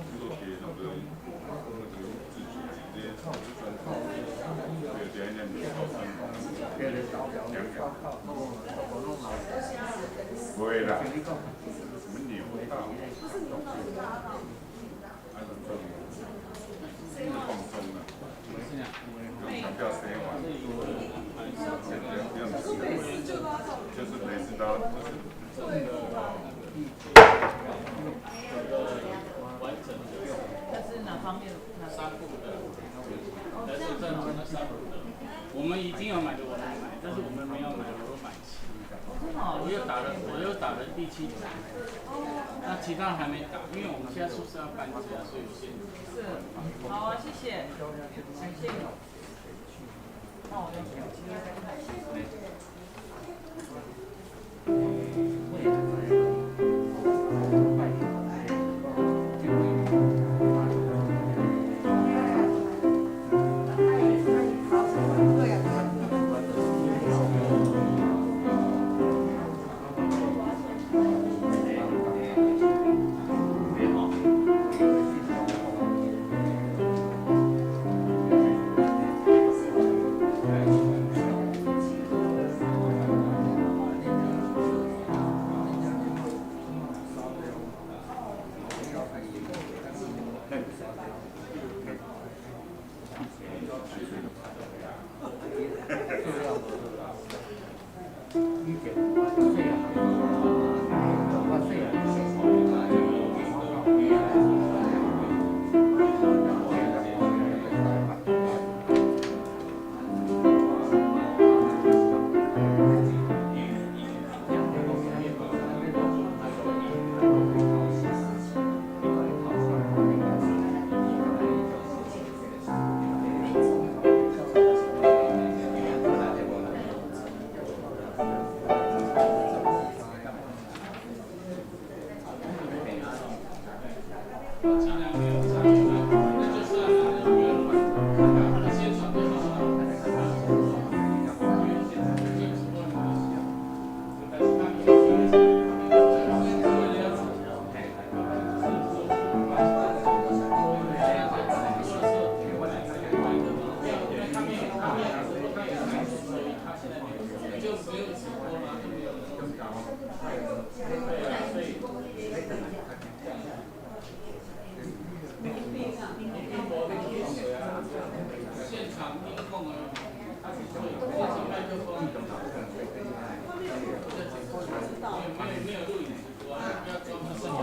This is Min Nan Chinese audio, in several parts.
做贴那个那个自主直接专对，等下那高三两两，不会啦，什么扭到？还是放放松了，用强调谁玩？这样子，就是每次都就是。完整的。这是哪方面？哪三部的，但是正统的三部的，我们已经有买的，我没买，但是我们没有买，我买齐。我又打了第七张，那其他还没打，因为我们现在宿舍要搬家，所以有限制。是，好啊，谢谢，感谢你。那我有机会再看。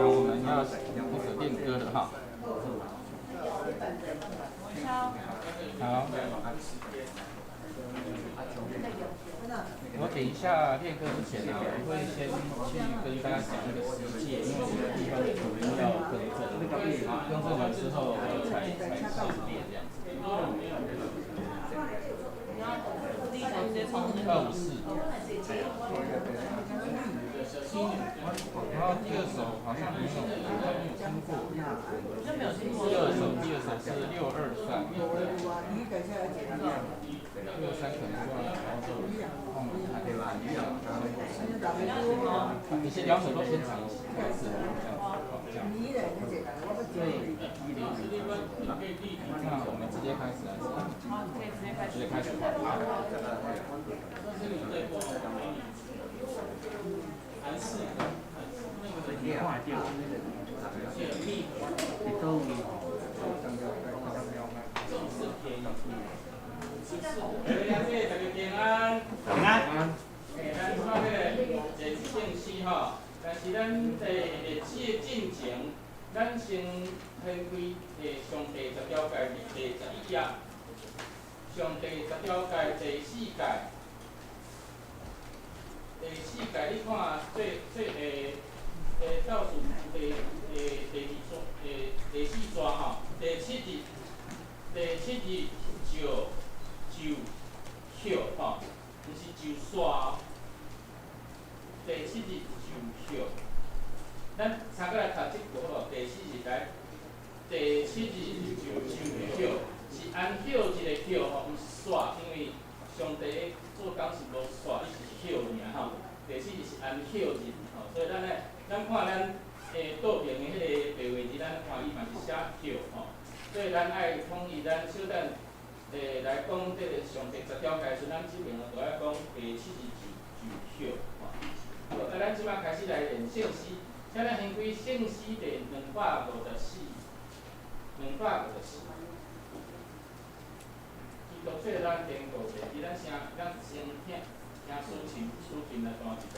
我们要那个练歌的哈。好。我等一下练歌之前呢，我会先去跟大家讲那个十诫，因为这个地方的主音要更正，更正完之后才开始练这样子。254。然后第二首好像没有，没有听过。第二首是623。623可能忘了，忘了。你先两首都先唱一次，这样子，这样。那我们直接开始还是？好，可以直接开始。直接开始。大家平安。平安。咱看彼个热正诗吼，但是咱在历史的进前，咱先翻开上第十条诫第11页，上第十条诫第四诫，第四诫你看最最倒数第二段第四段吼，第七日就休吼，毋是就煞哦。第七日就歇，咱三个来读这句好无？第四日来，第七日就歇，是安歇日的歇吼，毋是煞，因为上帝做工是無煞，伊是歇爾吼。第四日是安歇日吼，所以咱咧，咱看咱倒爿的彼个白話字，咱看伊嘛是寫抾吼，所以咱愛統一，咱小等來講這个上帝十條誡時，咱這爿就愛講第79就抾吼。好，啊，咱這擺開始來練聖詩，請咱掀開聖詩第254，254。基督做咱堅固地基，咱先咱先聽聽司琴，司琴來彈一遍。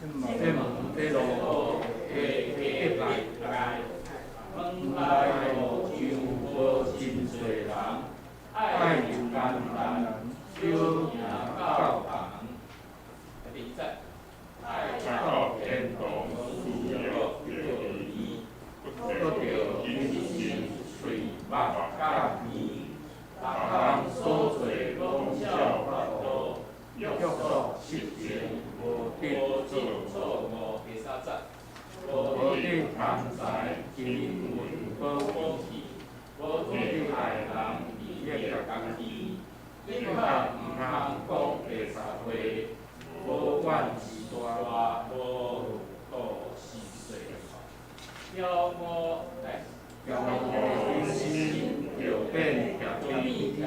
门底路下溪内门内路上无真濟人，愛就簡單，小行到房。第二節。愛到天堂事業著甜，閣著緊身喙目佮耳，逐項所做攏照法度，約束實情無得錯誤。第三節。無得貪財金銀寶器，無得害人利益家己，的確毋通講白賊話，無管是大無度是細。標五來，標五心著變謙卑，謙卑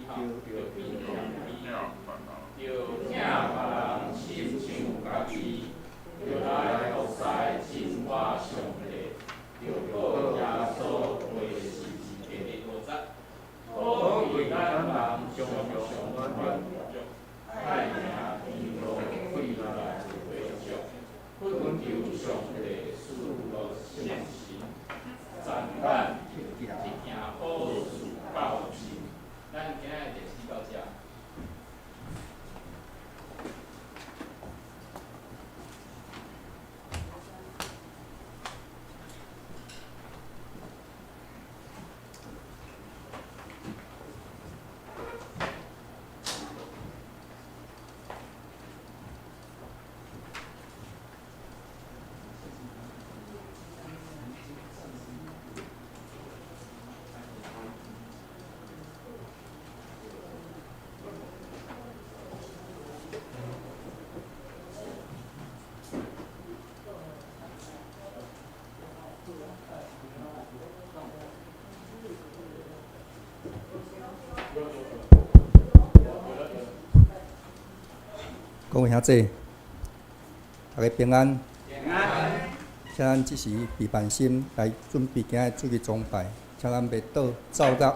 吼，著變謙卑，著疼別人親像家己，著來服侍真活上帝，著靠耶穌過十字架。第五節，可貴咱人常常滿足，愛行天路快樂會足，懇求上帝賜福聖神，讚咱這件好事到盡。咱今仔日就先到遮。各位兄弟，大家平安。平安。請咱這時備辦心來準備今仔日主日崇拜，請咱欲倒奏樂。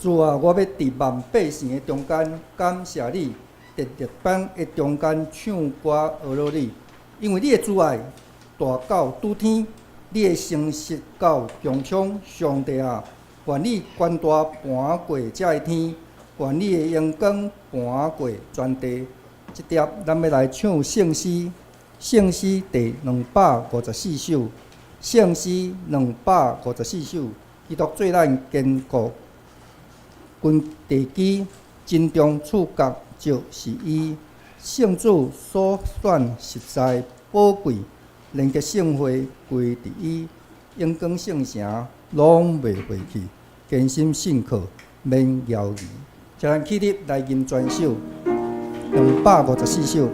主啊，我欲佇萬百姓的中間感謝你，佇列邦的中間唱歌呵咾你，因為你的慈愛大到諸天，你的誠實到穹蒼。上帝啊，願你權大盤過這个天，願你的榮光盤過全地。這碟咱欲來唱聖詩，聖詩第254首，聖詩254首，基督做咱堅固根地基，真中柱角就是伊，聖主所選實在寶貴，連結聖會歸佇伊，榮光聖城攏袂廢去，堅心信靠免猶疑。請咱起立來吟全首254首。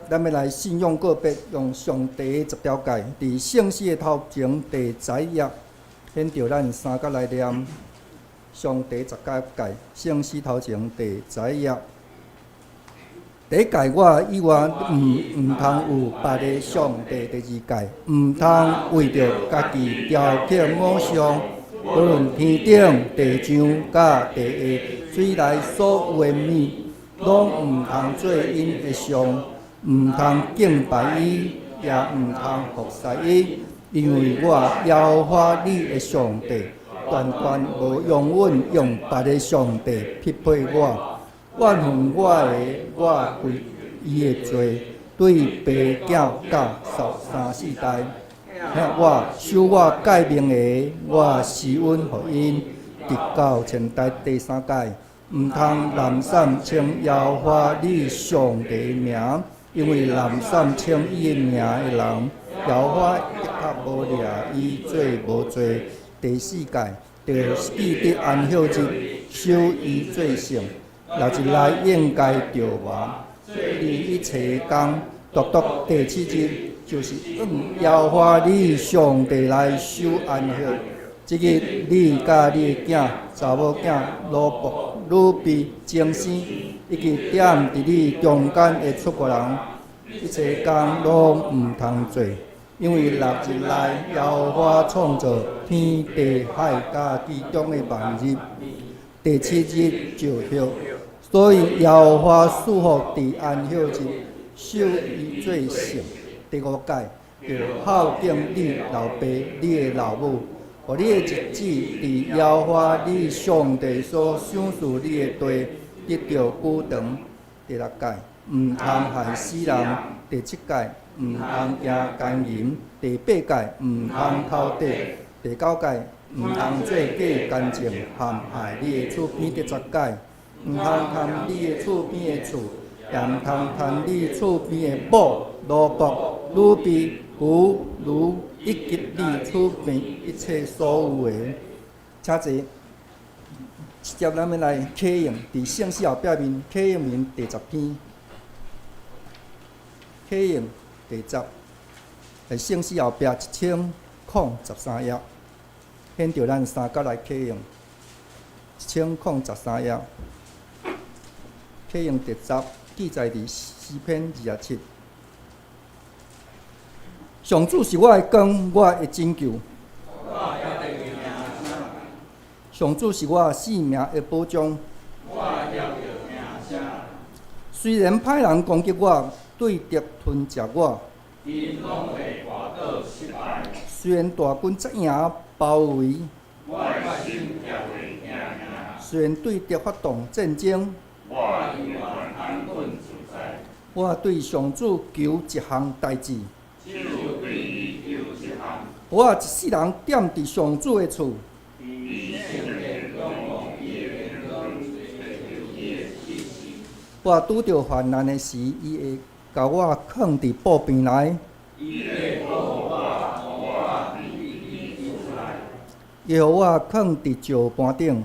咱欲來信仰告白，用上帝的十條誡，佇聖詩的頭前第十一頁，顯著咱三角來念上帝十條誡，聖詩頭前第十一頁。第一誡我以外，毋通有別个上帝。第二誡，毋通為著家己雕刻偶像，無論天頂、地上、佮地下水內所有的物，攏毋通做𪜶的像。毋通敬拜伊，也毋通服侍伊，因為我耶和華你的上帝，斷斷無容允用別个上帝匹配我。怨恨我的，我歸伊的罪，對爸囝到三四代。我守我誡命的，我施恩予𪜶，直到千代。第三誡，毋通濫散稱耶和華你上帝的名。因為濫散稱伊的名的人，耶和華的確無掠伊做無罪。第四誡，著記得安息日，守伊做聖，六日內應該著忙，做你一切工，獨獨第七日就是按耶和華你上帝來守安息。這日你佮你的囝、查某囝、奴僕、女婢、童生，以及踮佇你中間的出國人，一切工攏毋通做，因為六日內耶和華創造天地海佮其中的萬物，第七日就歇，所以耶和華賜福佇安息日，守伊做聖。第五誡，著孝敬你老爸、你的老母。予你的日子佇耶和華你上帝所賞賜你的地得著久長。第六誡，毋通害死人；第七戒，毋通行奸淫；第八戒，毋通偷盜；第九戒，毋通做假见证陷害你的厝边；第十戒，毋通贪你的厝边的厝，也毋通贪你厝边的某、奴僕、女婢、牛、驢，以及你厝边一切所有的。请坐。直接咱欲来启用，伫圣诗后壁面启用文第十篇，启用第十，伫圣诗后壁1013页，现著咱三角来启用，1013页，启用第十，记载伫诗篇27。上主是我的光，我的拯救。上主是我性命的保障。雖然歹人攻擊我，對敵吞食我，雖然大軍紮營包圍，雖然對敵發動戰爭，我對上主求一項代誌。我一世人踮佇上主的厝。我拄著患難的時，伊會共我囥佇布棚內。伊予我囥佇石盤頂。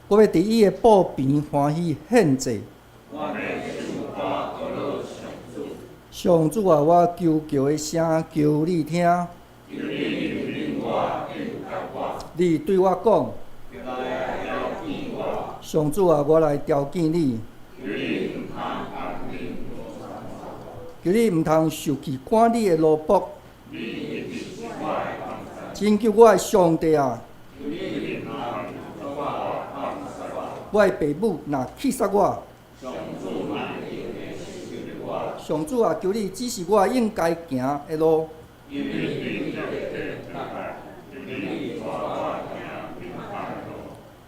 我欲佇伊的布棚歡喜獻祭。上主啊，我求告的聲，求你聽。你對我講。上主啊，我來召見你。求你毋通受氣趕你的奴僕。拯救我的上帝啊！我的爸母若棄殺我，上主啊，求你指示我應該行的路。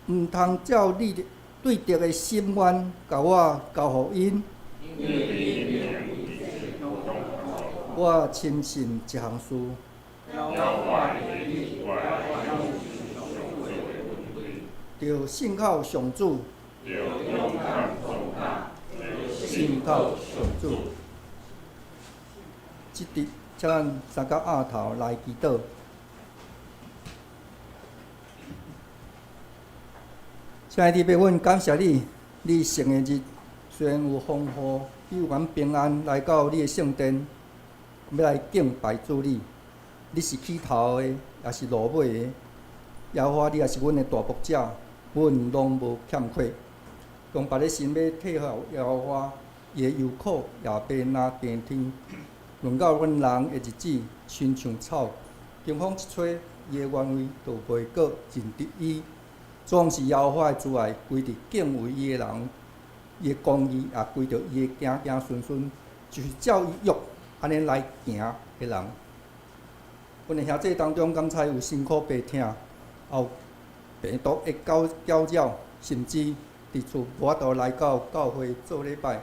毋通照你對敵的心願，共我交予𪜶。我深信這項事，著信靠上主，信靠上主。這佇，請咱三角額頭來祈禱。親愛的弟兄，感謝你，你聖的日雖然有風雨，你有阮平安來到你的聖殿，欲來敬拜主你。你是起頭的，也是落尾的。耶和華，你也是阮的大牧者，阮攏無欠缺。用別个心欲退予耶和華，伊的憂苦也欲若加添。論到阮人的日子，親像草，經風一吹，伊的原位就袂閣認得伊。總是耶和華的慈愛歸佇敬畏伊的人，伊的公義也歸著伊的子子孫孫，就是照伊約按呢來行的人。阮的兄弟當中，敢猜有辛苦病疼，也有病毒的攪攪擾，甚至佇厝無法度來到教會做禮拜。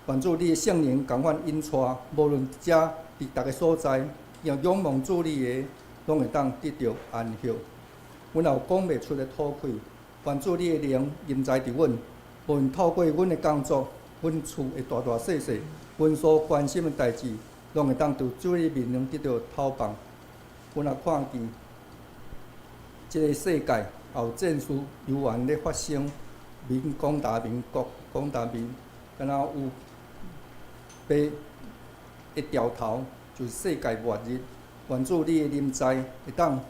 願主你的聖靈仝款引帶，無論佇遮佇逐个所在，若仰望主你的，攏會當得著安息。阮也有講袂出的土氣，願主你的靈臨在佇阮，無論透過阮的工作、阮厝的大大細細，阮所關心的代誌，攏會當佇主你面前得著透放。阮也看見這个世界也有戰事猶原咧發生，民攻打民，國攻打民，敢若有欲會掉頭，就是世界末日。願主你的臨在會當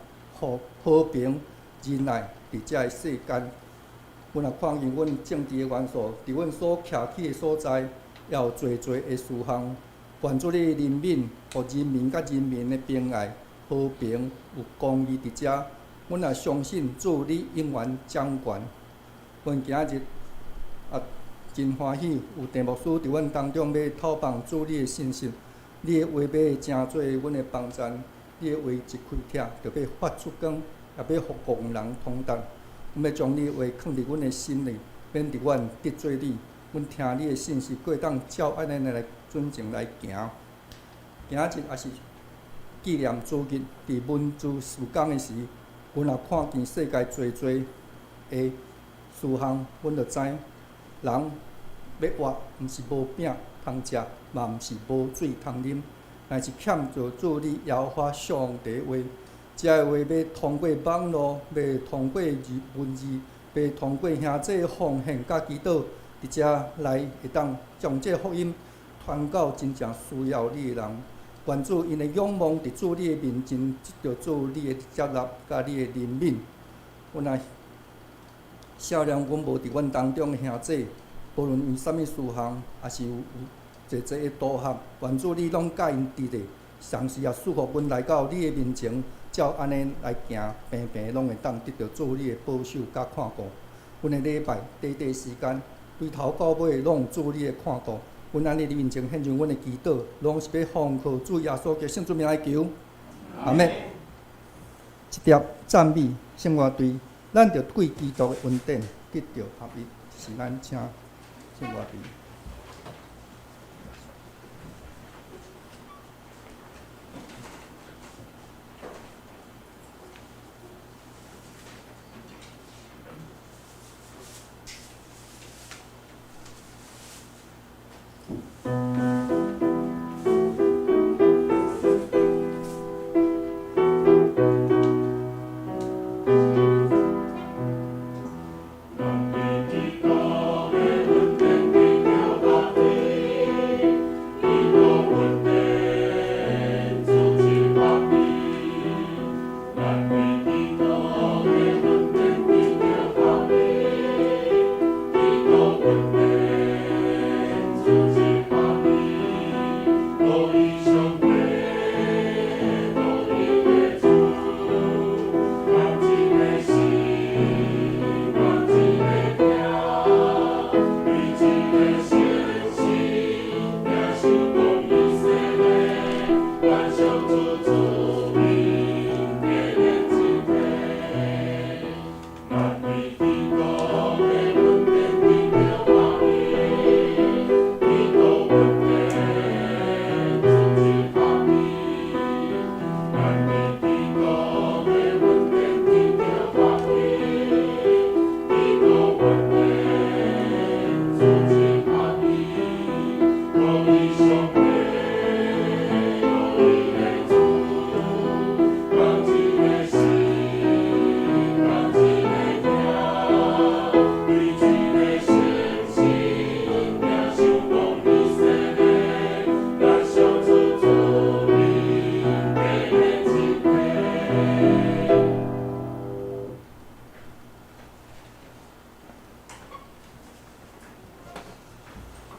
予和平仁愛佇這个世間。阮也看見阮政治的元素，佇阮所徛起的所在，也有濟濟的事項。願主你的憐憫，予人民佮人民的平愛、和平有公義佇遮。阮也相信主你永遠掌權。阮今日也真歡喜，有鄭牧師佇阮當中欲透放主你的信息，你的話欲成做阮的幫贊，你的話一開拆，就欲發出光，也欲予戇人通達。阮欲將你的話囥佇阮的心裡，免得阮得罪你。阮聽你的信息，閣會當照按呢來遵從來行。今仔日也是紀念主日，佇文殊事工的時，阮若看見世界濟濟的事項，阮就知人欲活，毋是無餅通食，嘛毋是無水通啉，乃是欠著主你耶和華上帝話。這个話欲通過網路，欲通過文字，欲通過兄弟奉獻佮祈禱，佇遮來會當將這福音傳到真正需要你的人。願主𪜶的仰望佇主你的面前，得著主你的接納佮你的憐憫。阮若少年，阮無佇阮當中的兄弟，無論為啥物事項，抑是有濟濟的渡合，願主你攏佮𪜶佇咧，同時也賜福阮來到你的面前，照按呢來行，平平攏會當得著主你的保守佮看顧。阮的禮拜短短時間，對頭到尾攏有主你的看顧。阮按呢佇面前獻上阮的祈禱，攏是欲奉靠主耶穌基督聖主名來求。阿們。這疊讚美聖樂隊，咱著對基督的恩典得著合一，是咱請聖樂隊。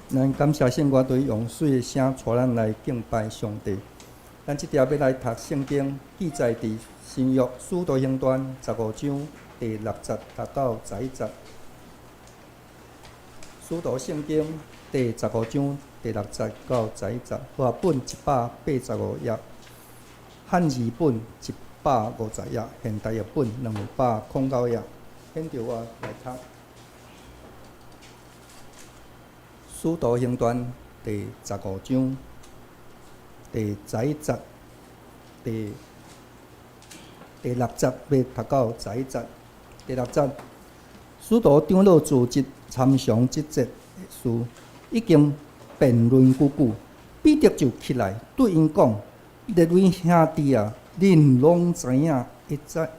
咱感謝聖歌隊用媠的聲帶咱來敬拜上帝。咱這條欲來讀聖經，記載佇新約使徒行傳十五章第六節讀到十一節。使徒聖經第十五章第六節到十一節，和合本一百八十五頁，漢字本一百五十頁，現代譯本209頁。現著我來讀。使徒行傳第十五章第十一節，第第六節欲讀到十一節。第六節，使徒長老組織參詳這節事，已經辯論久久，彼得就起來對𪜶講：列位兄弟啊，恁攏知影一知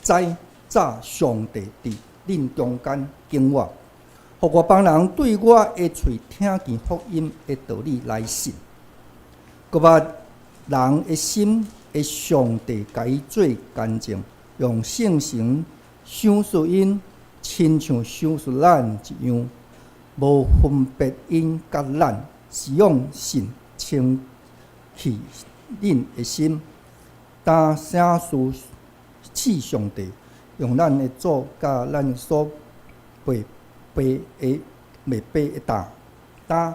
知早上帝佇恁中間揀我，予外邦人對我的喙聽見福音的道理來信，閣捌人的心的上帝共伊做見證，用聖神賞賜𪜶，親像賞賜咱一樣，無分別𪜶佮咱，是用信清氣恁的心，擔啥事賜上帝，用咱的祖佮咱所背背的袂背的擔，擔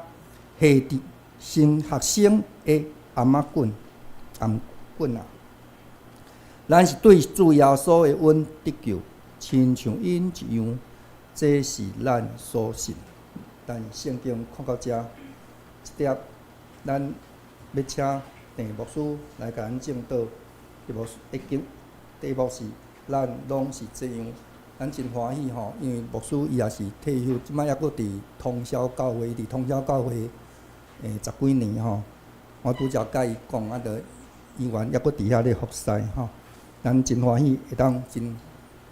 下佇神學生的頷仔棍頷棍仔。咱是對主耶穌的恩得救，親像𪜶一樣，這是咱所信。咱聖經看到遮，這粒咱欲請鄭牧師來共咱證道。題目的經題目是咱攏是這樣，咱真歡喜吼，因為牧師伊也是退休，這擺猶閣佇通霄教會，佇通霄教會十幾年吼。我拄才佮伊講，啊，著伊原猶閣佇遐咧服侍吼。咱真歡喜會當真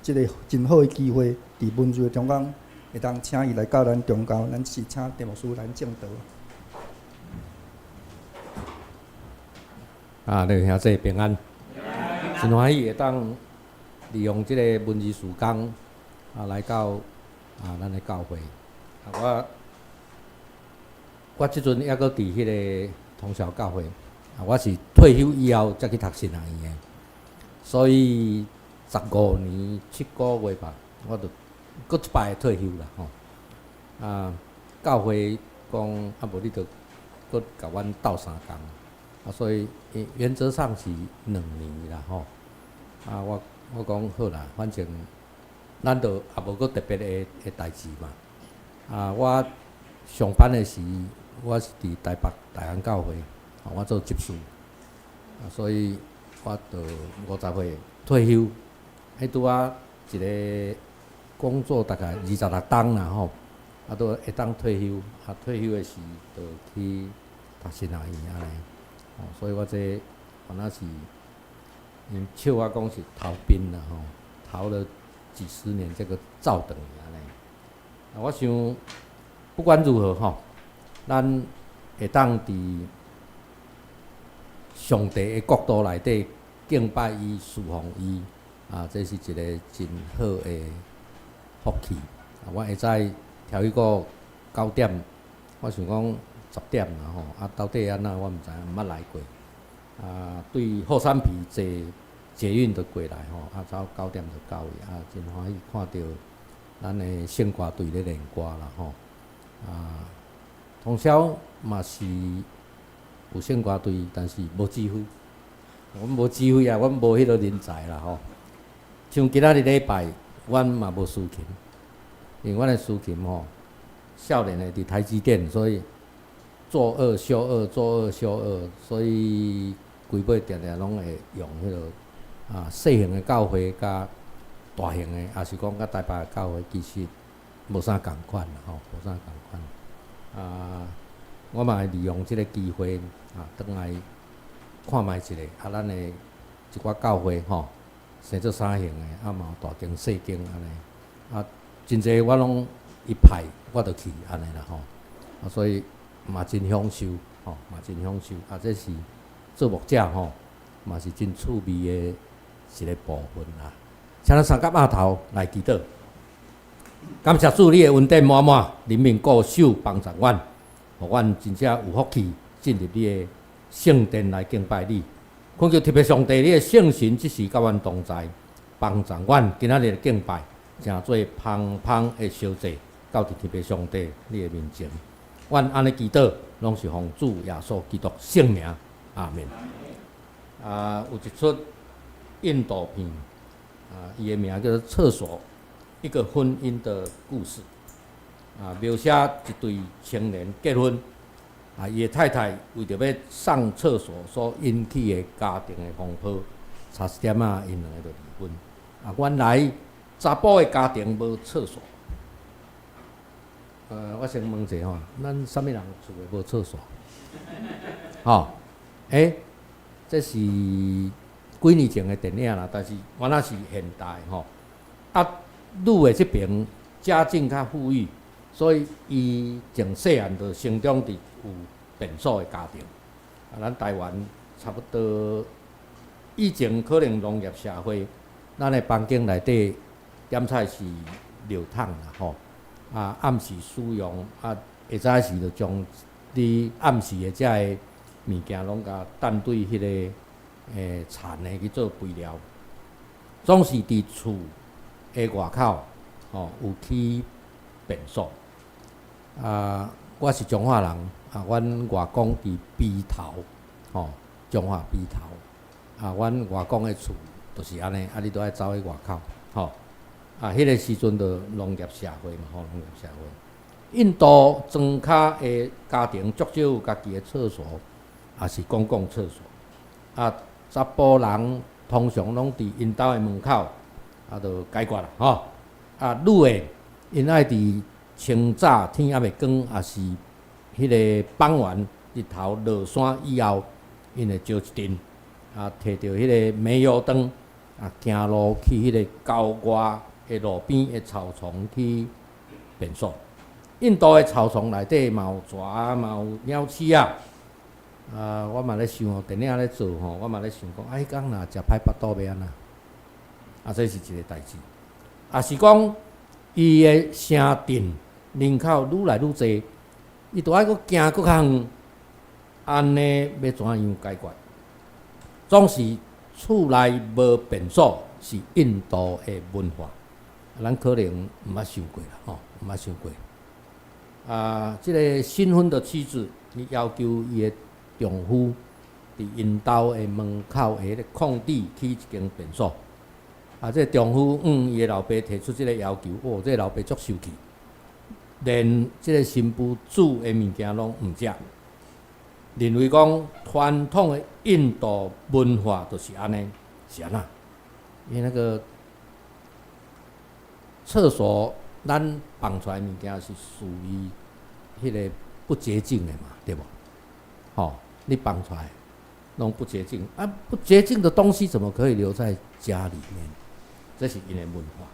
這个真好的機會，佇文字的中間會當請伊來到咱中間，咱是請鄭牧師來證道。啊，各位兄弟平安，真歡喜會當利用這个文字時間啊，來到啊咱的教會。啊，我我這陣猶閣佇彼个通霄教會，啊，我是退休以後才去讀神學院的，所以15年7個月吧，我就閣一擺退休啦吼。啊，教會講啊，無你就閣共阮鬥相共，啊，所以原則上是2年啦吼。啊，我我講好啦，反正咱就也無閣特別的的代誌嘛。啊，我上班的時，我是佇台北大安教會，我做執事，啊，所以我就50歲退休，彼拄仔一个工作大概26冬啦吼，啊，都會當退休，啊，退休的時就去讀神學院按呢，哦，所以我這敢若是，𪜶笑我講是逃兵啦吼，逃了幾十年，這個走轉去按呢。啊，我想不管如何吼，咱會當佇上帝的國度內底敬拜伊、侍奉伊，啊，這是一个真好的福氣。啊，我會使調一個9點，我想講10點啦吼，啊，到底按怎我毋知影，毋捌來過。啊，對後山埤坐捷運就過來吼，啊，走9點就到位，啊，真歡喜看著咱的聖歌隊咧練歌啦吼。啊，通霄嘛是有聖歌隊，但是無指揮，阮無指揮啊，阮無彼个人才啦吼。像今仔日禮拜，阮嘛無司琴，因為阮的司琴吼，少年的佇台積電，所以做二休二，做二休二，所以規擺定定攏會用彼个啊細型的教會佮大型的，抑是講佮台北的教會，其實無啥仝款啦吼，無啥仝款。啊，我嘛會利用這个機會啊，轉來看覓一下啊，咱的一寡教會吼，生做三型的，啊嘛有大間細間按呢，啊，真濟我攏伊派我就去按呢啦吼，啊，所以嘛真享受吼，嘛真享受，啊，這是做牧者吼，嘛是真趣味的一个部分啦。請咱三甲碼頭來祈禱。感謝主，你的恩典滿滿，憐憫顧守幫助阮，予阮真正有福氣進入你的聖殿來敬拜你。懇求特別上帝，你的聖神這時佮阮同在，幫助阮今仔日的敬拜，成做芳芳的燒祭，到佇特別上帝你的面前。阮按呢祈禱，攏是奉主耶穌基督聖名，阿們。啊，有一齣印度片，啊，伊的名叫做《廁所》。一個婚姻的故事，啊，描寫一對青年結婚，啊，伊的太太為著欲上廁所所引起的家庭的風波，差一點仔，𪜶兩个就離婚。啊，原來查埔的家庭無廁所。我先問者吼，咱啥物人厝的無廁所？吼，欸，這是幾年前的電影啦，但是原來是現代吼。啊，女的這爿家境較富裕，所以伊從細漢就成長佇有便所的家庭。啊，咱台灣差不多以前可能農業社會，咱的房間內底點菜是尿桶啦吼，啊暗時使用，啊下早時就將你暗時的這个物件攏共單對彼个田的去做肥料，總是佇厝的外口吼有起便所。啊，我是彰化人，啊，阮外公佇埤頭，吼，彰化埤頭，啊，阮外公的厝就是按呢，啊，你都愛走去外口，吼。啊，彼个時陣就農業社會嘛，吼，農業社會。印度莊跤的家庭足少有家己的廁所，抑是公共廁所。啊，查埔人通常攏佇𪜶兜的門口，啊，就解決啦，吼。啊，女的𪜶愛佇清早天猶未光，抑是彼个傍晚日頭落山以後，𪜶會招一陣，啊，提著彼个煤油燈，啊，行路去彼个郊外的路邊的草叢去便所。印度的草叢內底嘛有蛇，嘛有鳥鼠仔。啊，我嘛咧想哦，電影咧做吼，我嘛咧想講，啊，彼工若食歹腹肚欲按怎？啊，這是一个代誌。抑是講，伊的城鎮人口愈來愈濟，伊著愛閣行閣較遠，按呢欲怎樣解決？總是厝內無便所是印度的文化，咱可能毋捌想過啦，吼，毋捌想過。啊，這个新婚的妻子，伊要求伊的丈夫佇𪜶兜的門口的彼个空地起一間便所。啊，這个丈夫向伊的老爸提出這个要求，哦，這个老爸足生氣，連這个新婦煮的物件攏毋食，認為講傳統的印度文化就是按呢，是按怎？伊那個廁所，咱放出來物件是屬於彼个不潔淨的嘛，對無？吼，你放出來攏不潔淨啊！不潔淨的東西怎麼可以留在家裡面？這是𪜶的文化。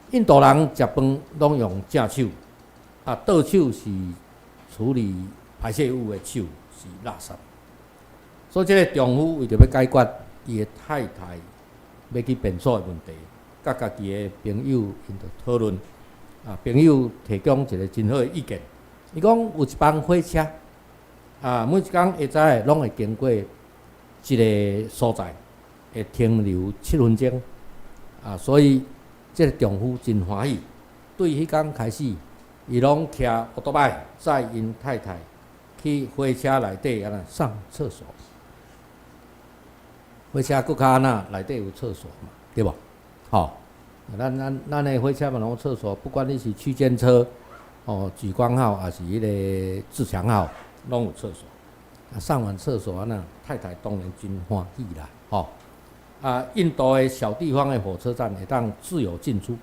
印度人食飯攏用正手，啊，倒手是處理排泄物的手，是垃圾。所以這个丈夫為著欲解決伊的太太欲去便所的問題，佮家己的朋友𪜶就討論。啊，朋友提供一个真好的意見，伊講有一班火車，啊，每一工下早的攏會經過這个所在，會停留7分鐘。啊，所以這个丈夫真歡喜，對彼工開始，伊攏騎歐多擺載𪜶太太去火車內底按怎上廁所。火車閣較按怎內底有廁所嘛，對無？吼，咱的火車嘛攏有廁所，不管你是區間車，哦，莒光號，抑是彼个自強號，攏有廁所。啊，上完廁所按怎，太太當然真歡喜啦，吼。啊，印度的小地方的火車站會當自由進出，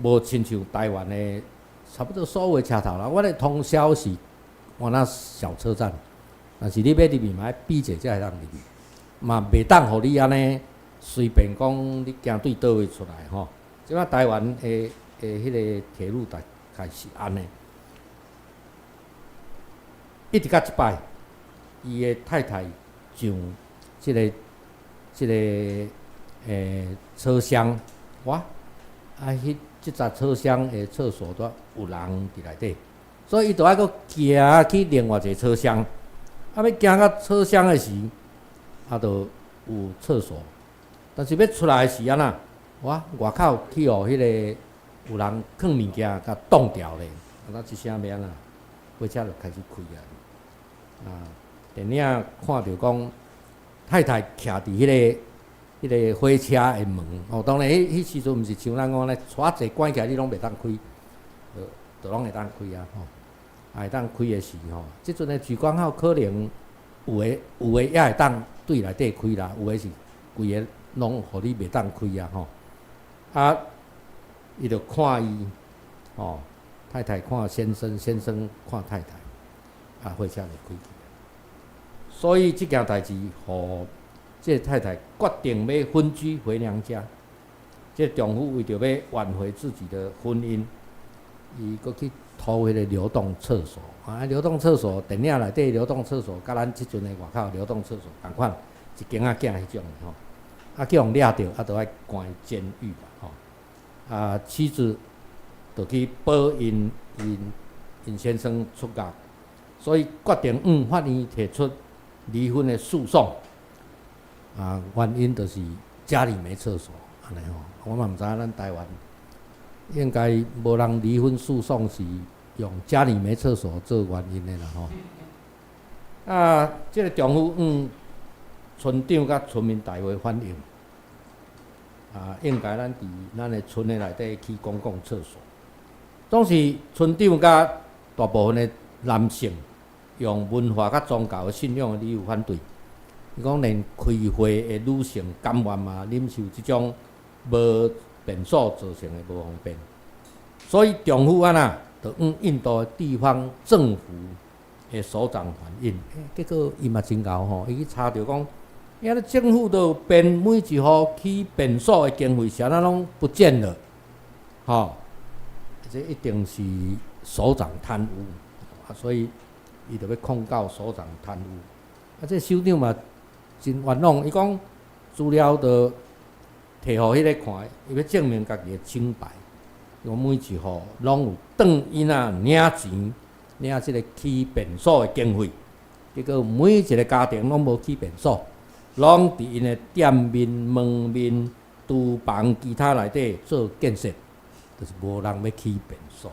無親像台灣的差不多所有的車頭啦。我咧通宵是換那小車站，但是你欲入去嘛愛比者才會當入去，嘛袂當予你按呢隨便講你行對佗位出來吼。這擺台灣的彼个鐵路大概是按呢，一直到這擺，伊的太太上這个車廂，哇！啊，彼這節車廂的廁所都有人佇內底，所以伊就愛閣行去另外一个車廂。啊，欲行到車廂的時，啊，就有廁所。但是欲出來的時按怎？哇！外口去予彼个有人囥物件，共擋牢咧。啊，那這聲欲按怎？火車就開始開啊！啊，電影看著講，太太徛佇彼个火車的門，哦，當然彼時陣毋是像咱講按呢，掣一關起來你攏袂當開，就攏會當開啊，吼，啊會當開的時吼，這陣的莒光號可能有的也會當對內底開啦，有的是規个攏予你袂當開啊，吼，啊，伊就看伊，吼，太太看先生，先生看太太，啊，火車就開去。所以這件代誌，予這个太太決定欲分居回娘家。這个丈夫為著欲挽回自己的婚姻，伊閣去偷彼个流動廁所。啊，流動廁所電影內底流動廁所，佮咱這陣的外口流動廁所仝款，一間仔囝彼種的吼。啊，去予掠著，啊，就愛關監獄啦，吼。啊，妻子就去保𪜶先生出獄，所以決定向法院提出離婚的訴訟。啊，原因就是家裡沒廁所，按呢吼，我嘛毋知影咱台灣應該無人離婚訴訟是用家裡沒廁所做原因的啦吼。啊，這个丈夫向村長佮村民大會反映，啊，應該咱佇咱的村的內底起公共廁所。總是村長佮大部分的男性用文化佮宗教的信仰的理由反對。伊講連開會的女性甘願嘛，忍受這種無便所造成的無方便。所以丈夫按怎，就向印度的地方政府的首長反映，結果伊嘛真𠢕吼，伊去查著講，遐咧政府都編每一戶起便所的經費，啥物攏不見了，吼，這一定是首長貪污，啊，所以伊就欲控告首長貪污。啊，這首長嘛真冤枉，伊講資料都提予彼个看，伊欲證明家己的清白。伊講每一戶攏有當𪜶仔領錢，領這个起便所的經費，結果每一个家庭攏無起便所，攏佇𪜶的店面、門面、廚房、其他內底做建設，就是無人欲起便所。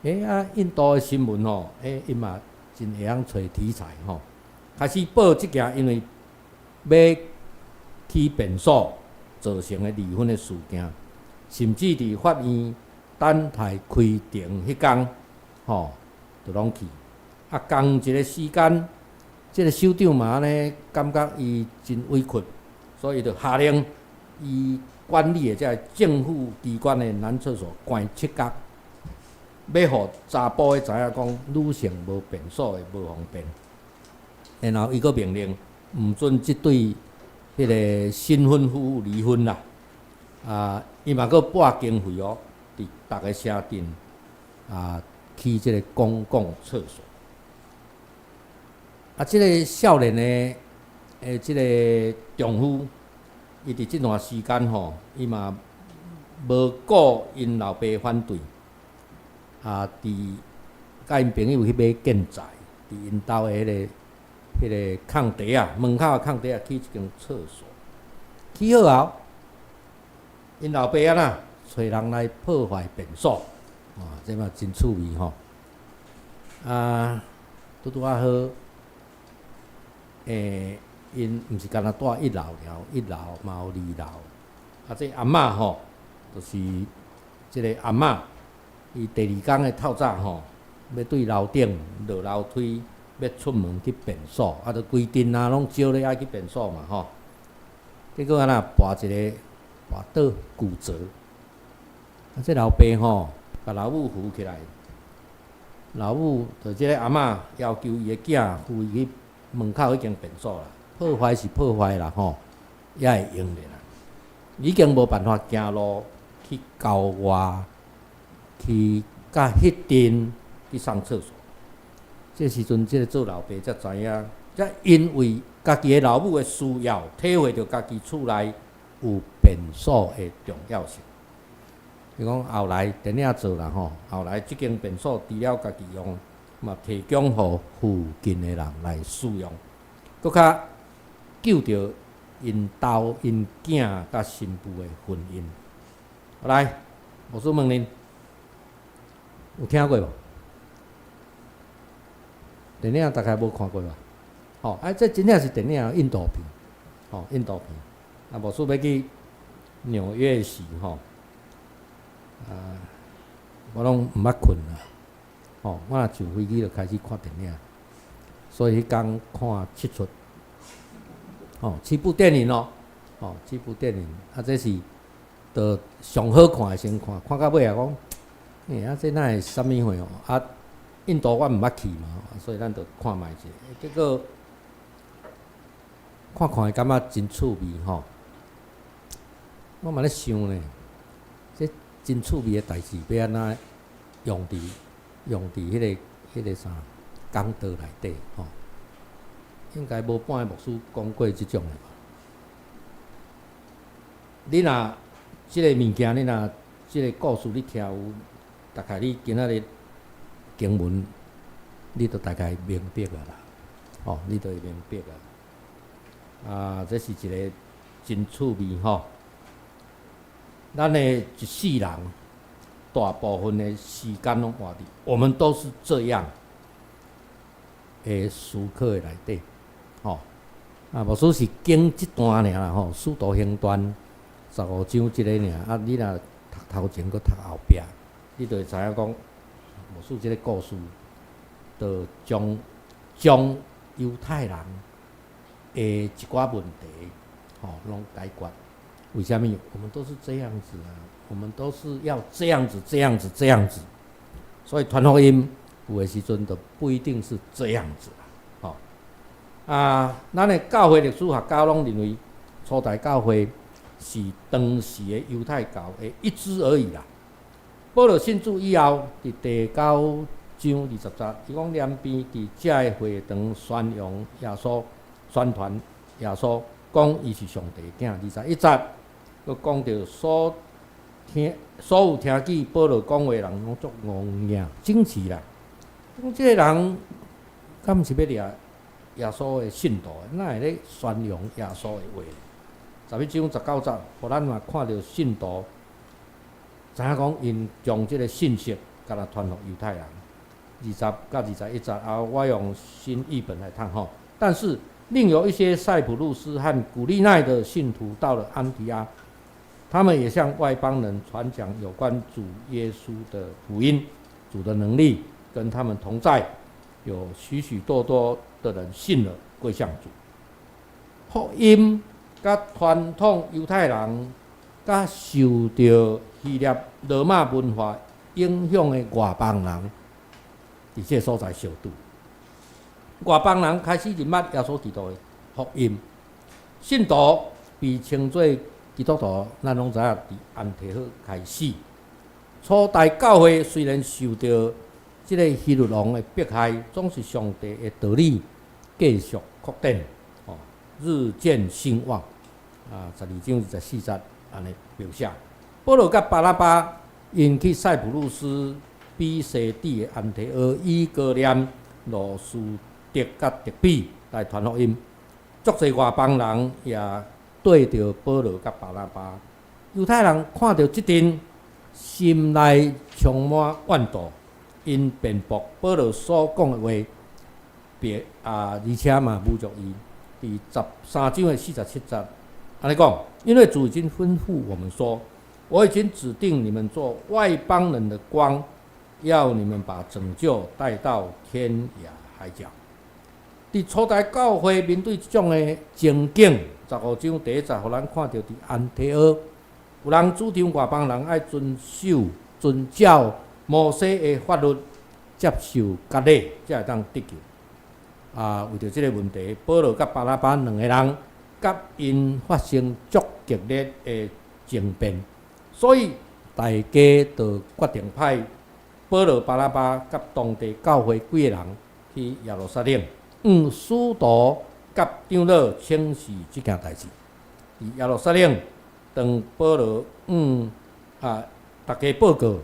欸啊，印度的新聞吼，欸，伊嘛真會曉揣題材吼，開始報這件因為欲起便所造成的離婚的事件，甚至佇法院等待開庭彼工，吼，就攏去。啊，仝一个時間，這个首長嘛按呢感覺伊真委屈，所以就下令伊管理的這个政府機關的男廁所關七工，欲予查埔的知影講女性無便所的無方便。然後伊閣命令毋准這對彼个新婚夫婦離婚啦。啊，伊嘛閣撥經費哦，佇逐个城鎮啊起這个公共廁所。啊，這个少年的的這个丈夫，伊佇這段時間吼，伊嘛無顧𪜶老爸反對，啊，佇佮𪜶朋友去買建材，佇𪜶兜的彼个空地仔，門口的空地仔起一間廁所，起好後，𪜶老爸按怎揣人來破壞便所，哇，這嘛真趣味吼！啊，拄拄仔好，欸，𪜶毋是干焦蹛一樓爾，一樓嘛有二樓，啊，這阿嬤吼，就是這个阿嬤，伊第二工的透早吼，欲對樓頂落樓梯，欲出門去便所，啊，就規陣啊攏招咧愛去便所嘛吼，結果按怎跋一个跋倒骨折，啊，這老爸吼，共老母扶起來，老母就這个阿嬤要求伊的囝扶伊去門口彼間便所啦，破壞是破壞啦吼，也會用的啦，已經無辦法行路去郊外，去佮彼陣去上廁所。這時陣，這个做老爸才知影，才因為家己的老母的需要，體會著家己厝內有便所的重要性。伊講後來電影做啦吼，後來這間便所除了家己用，嘛提供予附近的人來使用，閣較救著𪜶兜𪜶囝佮新婦的婚姻。來，牧師問恁，有聽過無？電影大概無看過吧？吼，啊，這真正是電影，印度片，吼，印度片。啊，牧師欲去紐約時，吼，啊，我攏毋捌睏啦，吼，我若上飛機就開始看電影，所以彼工看七齣，吼，七部電影哦，吼，七部電影，啊，這是著上好看的先看，看到尾仔講，欸，啊，這哪會啥物貨哦？啊，印度我毋捌去嘛，所以咱就看覓者，結果看看會感覺真趣味吼。我嘛咧想呢，這真趣味的代誌，欲按怎用佇彼个啥講道內底吼？應該無半个牧師講過這種的吧？你若這个物件，你若這个故事你聽有，大概你今仔日經文，你就大概明白啊啦，吼，你就會明白啊。啊，這是一个真趣味吼。咱的一世人，大部分的時間攏活佇，我們都是這樣的思考的內底，吼。啊，牧師是經這段爾啦吼，《使徒行傳》十五章這个爾，啊，你若讀頭前閣讀後壁，你就會知影講，牧師這个故事，就將將猶太人的一寡問題，吼，攏解決。為啥物？我們都是這樣子啊，我們都是要這樣子、這樣子、這樣子。所以傳福音有的時陣就不一定是這樣子啦，吼。啊，咱的教會歷史學家攏認為，初代教會是當時的猶太教的一支而已啦。保羅信主以後，佇第九章二十節，伊講兩邊佇遮个會堂宣揚耶穌，宣傳耶穌，講伊是上帝的囝。二十一節，閣講著所聽所有聽見保羅講話的人攏足戇驚驚奇啦。講這个人敢毋是欲掠耶穌的信徒，哪會咧宣揚耶穌的話？十一章十九節，予咱嘛看著信徒知影講，𪜶將這个信息共來傳予猶太人。二十佮二十一節，啊，我用新譯本來讀吼。但是另有一些塞浦路斯和古利奈的信徒到了安提阿，他們也向外邦人傳講有關主耶穌的福音，主的能力跟他們同在，有許許多多的人信了，歸向主。福音佮傳統猶太人，佮受著希臘羅馬文化影響的外邦人，佇這个所在相拄。外邦人開始認捌耶穌基督的福音，信徒被稱做基督徒，咱攏知影佇安提阿開始。初代教會雖然受著這个希律王的迫害，總是上帝的道理繼續擴展，哦，日漸興旺。啊，十二章二十四節按呢描寫。保羅佮巴拿巴𪜶去塞浦路斯、比西底的安提阿、以哥念、路司得佮德比來傳福音，足濟外邦人也對著保羅佮巴拿巴。猶太人看著這陣，心內充滿怨妒，𪜶辯駁保羅所講的話，別啊，而且嘛侮辱伊。佇十三章的四十七節，按呢講，因為主已經吩咐我們說，我已經指定你們做外邦人的光，要你們把拯救帶到天涯海角。佇初代教會面對這種的情景，十五章第一節，予咱看著佇安提阿，有人主張外邦人愛遵守、遵照摩西的法律，接受割禮，才會當得救。啊，為著這个問題，保羅佮巴拿巴兩个人，佮𪜶發生足激烈的爭辯，所以大家就決定派保羅、巴拿巴佮當地教會幾个人去耶路撒冷，向使徒佮長老請示這件代誌。佇耶路撒冷，當保羅向啊大家報告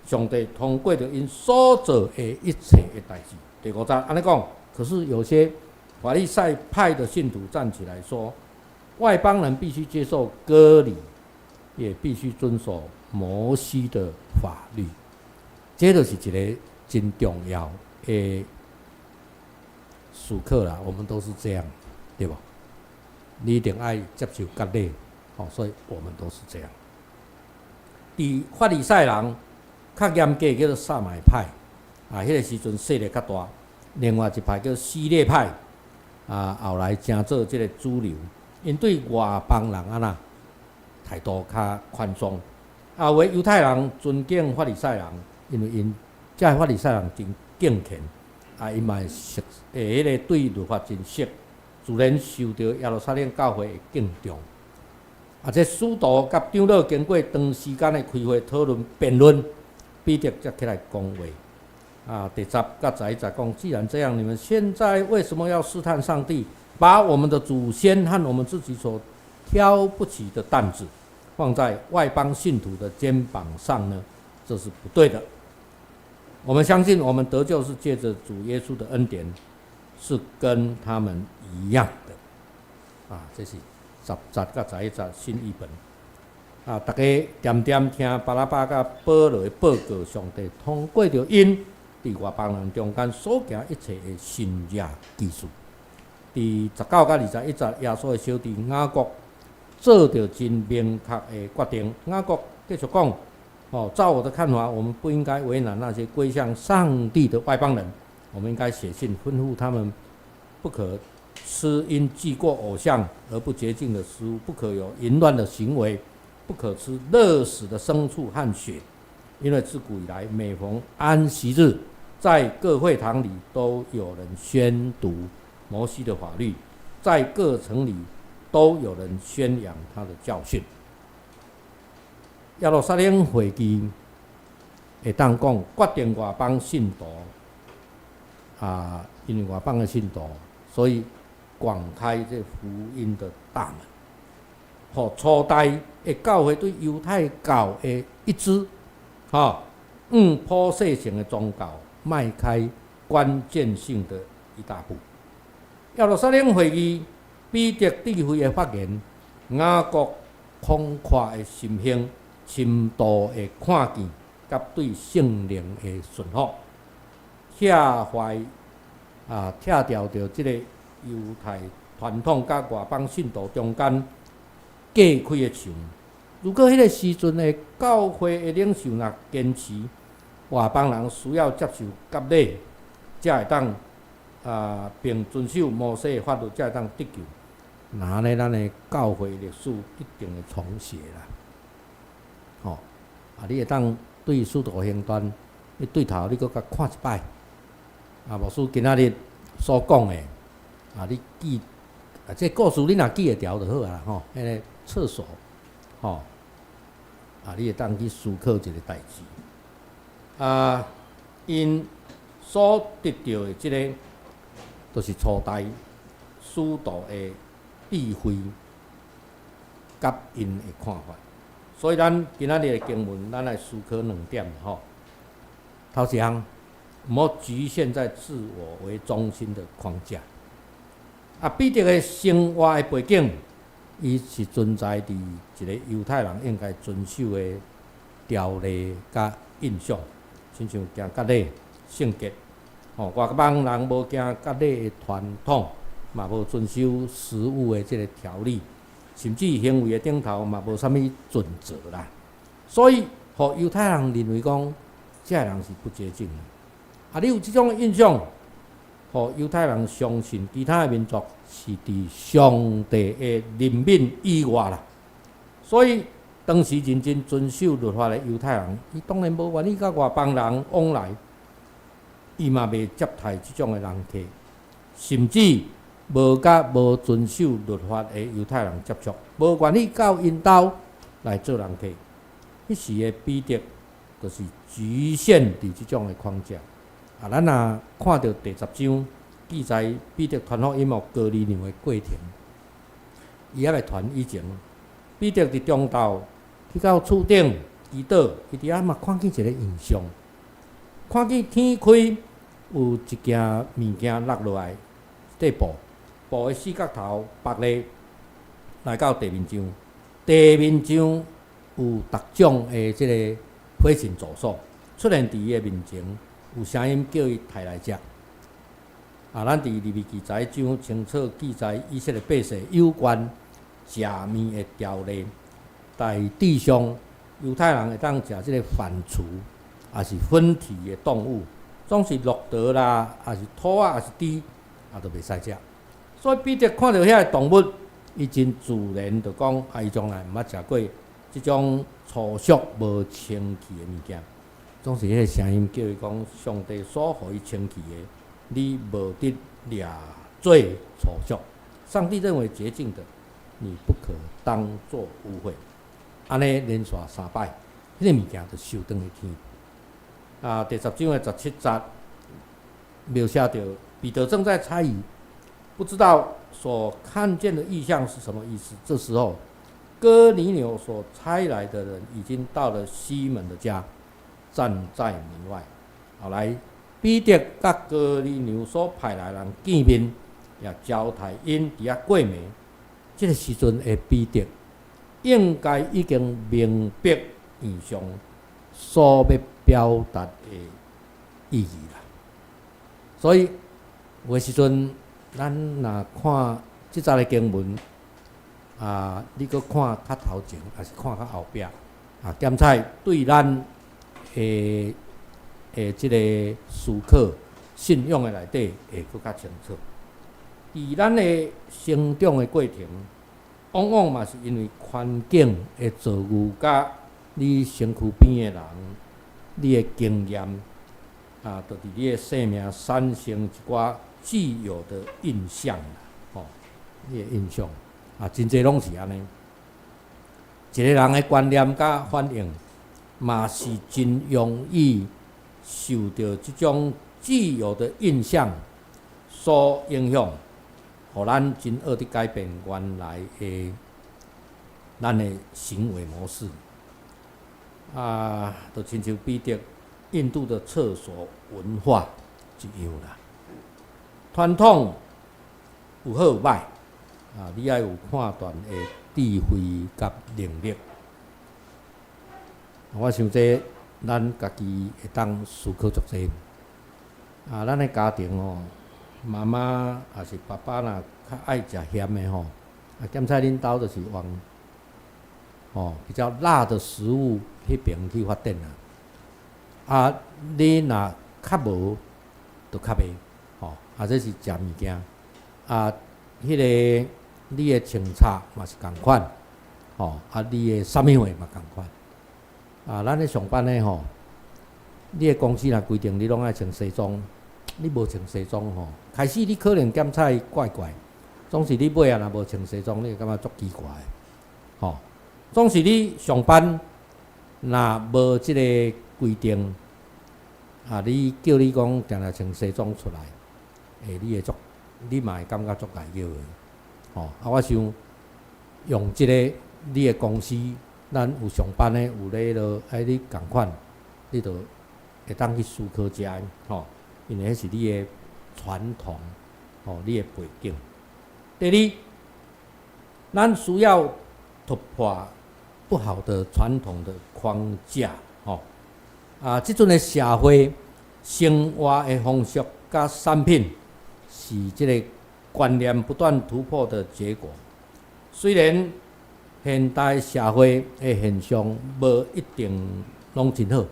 上帝通過著𪜶所做的一切的代誌。第五節按呢講，可是有些法利賽派的信徒站起來說，外邦人必須接受割禮，也必須遵守摩西的法律。這就是一个真重要的思考啦。我們都是這樣，對無？你一定愛接受割禮，哦，所以我們都是這樣。佇法利賽人較嚴格叫做撒買派，啊，彼个時陣勢力較大。另外一派叫希律派，啊，後來成做這个主流。𪜶對外邦人按怎態度較寬鬆，啊，有的猶太人尊敬法利賽人，因為𪜶這个法利賽人真敬虔，啊，𪜶嘛會熟，會彼个對律法真熟，自然受著耶路撒冷教會的敬重。啊，這使徒佮長老經過長時間的開會討論辯論，彼得才起來講話。啊，第十佮十一節講，既然這樣，你們現在為什麼要試探上帝，把我們的祖先和我們自己所挑不起的擔子，放在外邦信徒的肩膀上呢？這是不對的。我們相信，我們得救是借著主耶穌的恩典，是跟他們一樣的。啊，這是十節佮十一節新譯本。啊，大家恬恬聽巴拿巴佮保羅的報告，上帝通過著𪜶佇外邦人中間所行一切的神蹟奇事。佇十九佮二十一節，耶穌的小弟雅各做著真明確的決定。雅各繼續講，哦，照我的看法，我們不應該為難那些歸向上帝的外邦人，我們應該寫信吩咐他們，不可吃因祭過偶像而不潔淨的食物，不可有淫亂的行為，不可吃勒死的牲畜和血，因為自古以來，每逢安息日，在各會堂裡都有人宣讀摩西的法律，在各城裡都有人宣揚他的教訓。耶路撒冷會議會當講決定外邦信徒啊，因為外邦的信徒，所以廣開這福音的大門，予初代的教會對猶太教的一支，吼，普世性的宗教邁開關鍵性的一大步。耶路撒冷會議，彼得智慧的發言，雅各廣闊的心胸、深度的看見，佮對聖靈的順服，拆壞啊，拆掉著這个猶太傳統佮外邦信徒中間隔開的牆。如果彼个時陣的教會的領袖若堅持外邦人需要接受割禮，才會當啊，並遵守摩西的法律，才會當得救。那按呢，咱的教會歷史一定會重寫啦。吼，啊，你會當對使徒行傳，你對頭你閣共看一擺。啊，牧師今仔日所講的，啊，你記啊，這個故事你若記會牢就好啊吼。彼个廁所，吼，啊，你會當去思考一个代誌。啊，𪜶所得著的這个，就是初代使徒的智慧，佮𪜶的看法。所以咱今仔日的經文，咱來思考兩點吼。頭一項，毋好局限在自我為中心的框架。啊，彼得的生活的背景，伊是存在佇一个猶太人應該遵守的條例佮印象，親像行割禮、聖潔。吼，外邦人無行割禮的傳統，嘛無遵守食物的這个條例，甚至行為的頂頭嘛無啥物準則啦。所以，予猶太人認為講，這个人是不潔淨的。啊，你有這種印象，予猶太人相信其他的民族是佇上帝的憐憫以外啦。所以，當時認真遵守律法的猶太人，伊當然無願意佮外邦人往來，伊嘛袂接待這種的人客，甚至無佮無遵守律法的猶太人接觸，無願意到𪜶兜來做人客。彼時的彼得就是局限佇這種的框架。啊，咱若看著第十章記載彼得傳福音予哥尼流的過程，伊猶未傳以前，彼得佇中晝去到厝頂祈禱，伊佇遐嘛看見一个異象，看見天開有一件物件落落來，塊布，布的四角頭縛咧來到地面上，地面上有逐種的這个飛禽走獸出現佇伊的面前，有聲音叫伊刣來食。啊，咱佇利未記十一章清楚記載以色列百姓有關食物的條例，大致上猶太人會當食這个反芻，抑是奮蹄的動物，總是駱駝啦，抑是兔仔，抑是豬，啊，都袂使食。所以彼得看著遐个動物，伊真自然就講：啊，伊從來毋捌食過這種粗俗無清氣的物件。總是彼个聲音叫伊講：上帝所予伊清氣的，你無得掠做粗俗。上帝認為潔淨的，你不可當作污穢。按呢連續三擺，彼个物件就收轉去天。啊，第十章的十七節描寫著彼得正在猜疑，不知道所看見的異象是什麼意思。這時候，哥尼流所差來的人已經到了西門的家，站在門外。後來，彼得佮哥尼流所派來人見面，也交代𪜶佇遐過暝。這个時陣的彼得應該已經明白異象所欲表達的意義啦。所以有的時陣，咱若看這節的經文，啊，你閣看較頭前，抑是看較後壁，啊，檢採對咱的的這个思考信仰的內底會閣較清楚。佇咱的成長的過程，往往嘛是因為環境的遭遇，佮你身軀邊的人，你的經驗，啊，就佇你的生命產生一寡既有的印象啦，吼，你的印象，啊，真濟攏是按呢。一个人的觀念佮反應，嘛是真容易受著這種既有的印象所影響，予咱真學佇改變原來的咱的行為模式。啊，就親像彼得印度的廁所文化一樣啦。傳統有好有歹，啊，你愛有判斷的智慧佮能力。我想這咱家己會當思考足濟。啊，咱的家庭吼，媽媽抑是爸爸若較愛食鹹的吼，啊，檢採恁兜就是往吼比較辣的食物彼爿去發展啊。啊，你若較無，就較袂吼，啊，這是食物件，啊，彼个你的穿插嘛是仝款，吼，啊，你的啥物貨嘛仝款。啊，咱咧上班的吼，你的公司若規定你攏愛穿西裝，你無穿西裝吼，開始你可能檢採怪怪，總是你尾仔若無穿西裝，你會感覺足奇怪的，吼。總是你上班若無這个規定，啊，你叫你講定定穿西裝出來，欸，你會足，你嘛會感覺足礙腳的，吼。啊，我想用這个你的公司，咱有上班的，有咧彼落，愛你仝款，你就會當去思考這个，吼，因為彼是你的傳統，吼，你的背景。第二，咱需要突破不好的傳統的框架，吼。啊，這陣的社會生活的方式佮產品是這个觀念不斷突破的結果。雖然現代社會的現象無一定攏真好，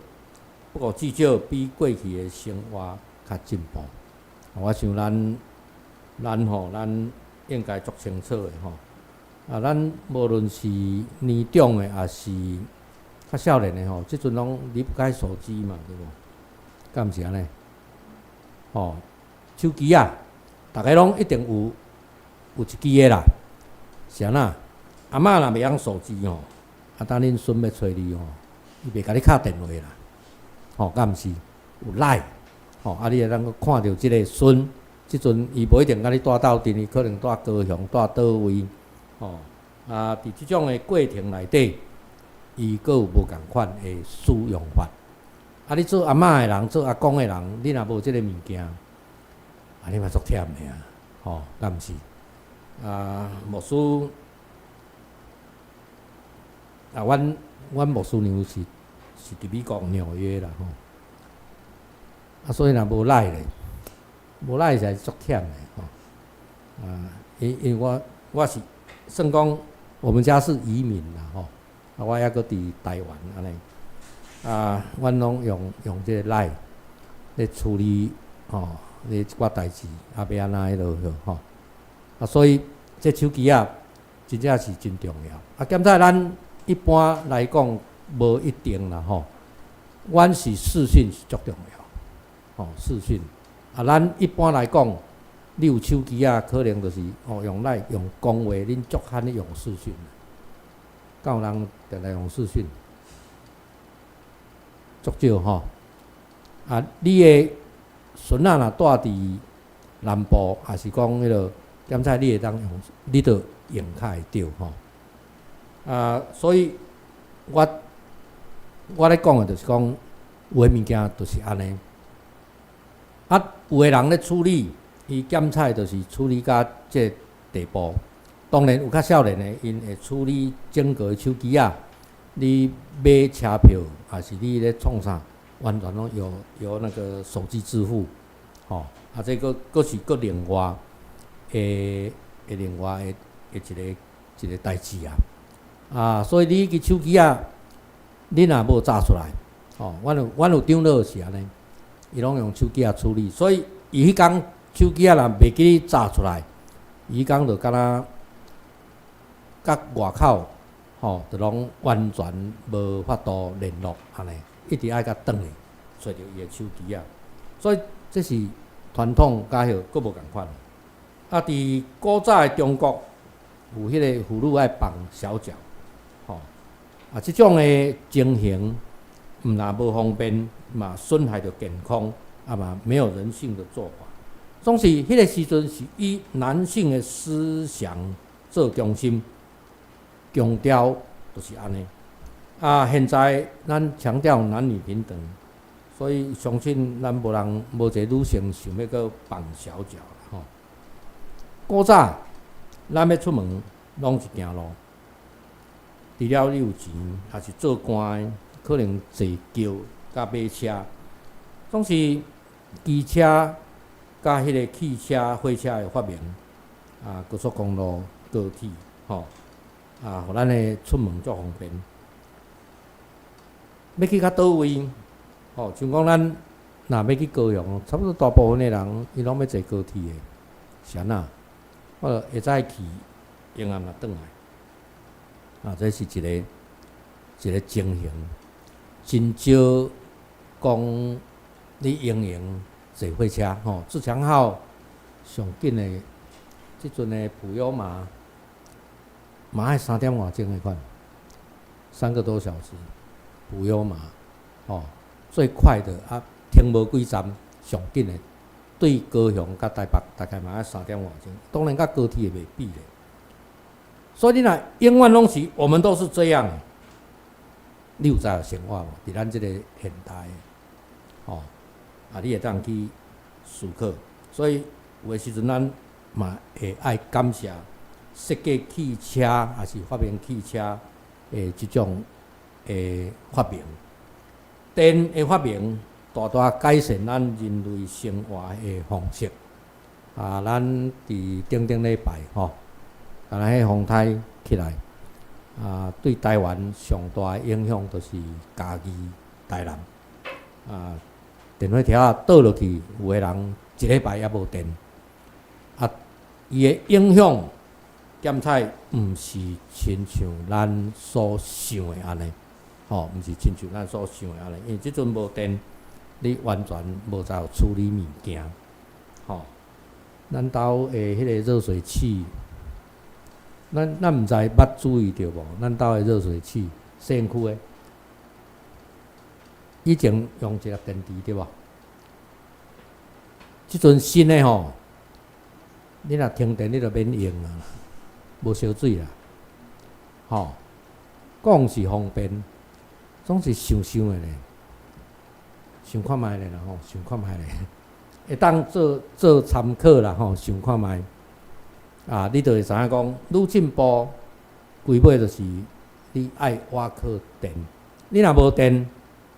不過至少比過去的生活較進步。我想咱咱吼，咱應該足清楚的吼。啊，咱無論是年長的，抑是較少年的吼，這陣攏離不開手機嘛，對無？敢毋是按呢？吼，手機啊，逐个攏一定有有一支的啦。是按怎？阿嬤若袂曉手機吼，啊，等恁孫欲揣你吼，伊袂共你敲電話啦。吼，敢毋是？有 LINE，吼，啊，你會當閣看著這个孫，這陣伊無一定共你蹛鬥陣，伊可能蹛高雄、蹛佗位，吼，啊，佇這種的過程內底，伊閣有無仝款的使用法。啊，你做阿嬤的人，做阿公的人，你若無這个物件，啊，你嘛足忝的啊，吼，敢毋是？啊，牧師，啊，阮阮牧師娘是是佇美國紐約啦，吼。啊，所以若無 LINE 咧，無 LINE 實在足忝的吼。啊，因因為我我是算講，我們家是移民啦，吼。啊，我猶閣佇台灣按呢。啊，阮攏用用這个 LINE 咧處理吼，咧一寡代誌，啊，欲按怎彼落吼。啊，所以這手機仔真正是真重要。啊，檢採咱一般來講無一定啦吼。阮是視訊是足重要，吼，視訊。啊，咱一般來講，你有手機仔，可能就是哦用來用講話，恁足罕咧用視訊。敢有人定定用視訊？足少吼。啊，你的孫仔若蹛佇南部，抑是講彼落檢採，你會當用，你就用較會著吼。啊，所以我我咧講的就是講，有的物件就是按呢。啊，有的人咧處理，伊檢採就是處理到這个地步。當然有較少年的，𪜶會處理整個手機仔，你買車票，抑是你咧創啥，完全攏用用那個手機支付，吼，啊，這閣閣是閣另外的的另外的的一個一个代誌啊。啊，所以你彼支手機仔，你若無紮出來，吼，阮有長老是按呢，伊攏用手機仔處理，所以伊彼工手機仔若袂記咧紮出來，伊彼工就敢若佮外口吼，就攏完全無法度聯絡按呢，一直愛佮轉去揣著伊的手機仔，所以這是傳統佮彼閣無仝款。啊，佇古早的中國有彼個婦女愛綁小腳。吼，啊，這種的情形，毋但無方便，嘛損害著健康，啊嘛沒有人性的做法。總是彼個時陣是以男性的思想做中心，強調就是按呢。啊，現在咱強調男女平等，所以相信咱無人無一个女性想欲閣綁小腳吼。古早咱欲出門，攏是行路。除了你有錢，抑是做官的，可能坐轎佮馬車，總是機車佮彼个汽車、火車的發明，啊，高速公路、高鐵，吼，啊，予咱的出門足方便。欲去較佗位，吼，像講咱若欲去高雄，差不多大部分的人，伊攏欲坐高鐵的，是按怎？我會早去，閒暗若轉來。啊，這是一個一個情形，真少講你閒閒坐火車吼。自強號上緊的，這陣的普悠瑪，嘛愛三點外鐘的款，3個多小時，普悠瑪，吼，最快的啊，停無幾站，上緊的，對高雄佮台北大概嘛愛三點外鐘，當然佮高鐵會袂比咧。所以你若永遠攏是，我們都是這樣。你有知影生活無？佇咱這個現代，吼，啊，你會當去思考。所以有的時陣咱嘛會愛感謝設計汽車，抑是發明汽車的這種的發明。電的發明，大大改善咱人類生活的方式。啊，咱佇頂頂禮拜吼，敢若彼風颱起來，啊，對台灣上大的影響就是嘉義、台南，啊，電火柱仔倒落去，有的人一禮拜猶無電，啊，伊的影響檢採毋是親像咱所想的按呢，吼，毋是親像咱所想的按呢，因為這陣無電，你完全無在處理物件，吼。咱兜的彼個熱水器，咱毋知捌注意著無？咱兜的熱水器，洗身軀的，以前用一粒電池對無？這陣新的吼，你若停電，你就免用啊，無燒水啦，吼。講是方便，總是想想的咧，想看覓咧啦吼，想看覓咧，會當做做參考啦吼，想看覓。啊，你就會知影講，愈進步，規尾就是你愛倚靠電。你若無電，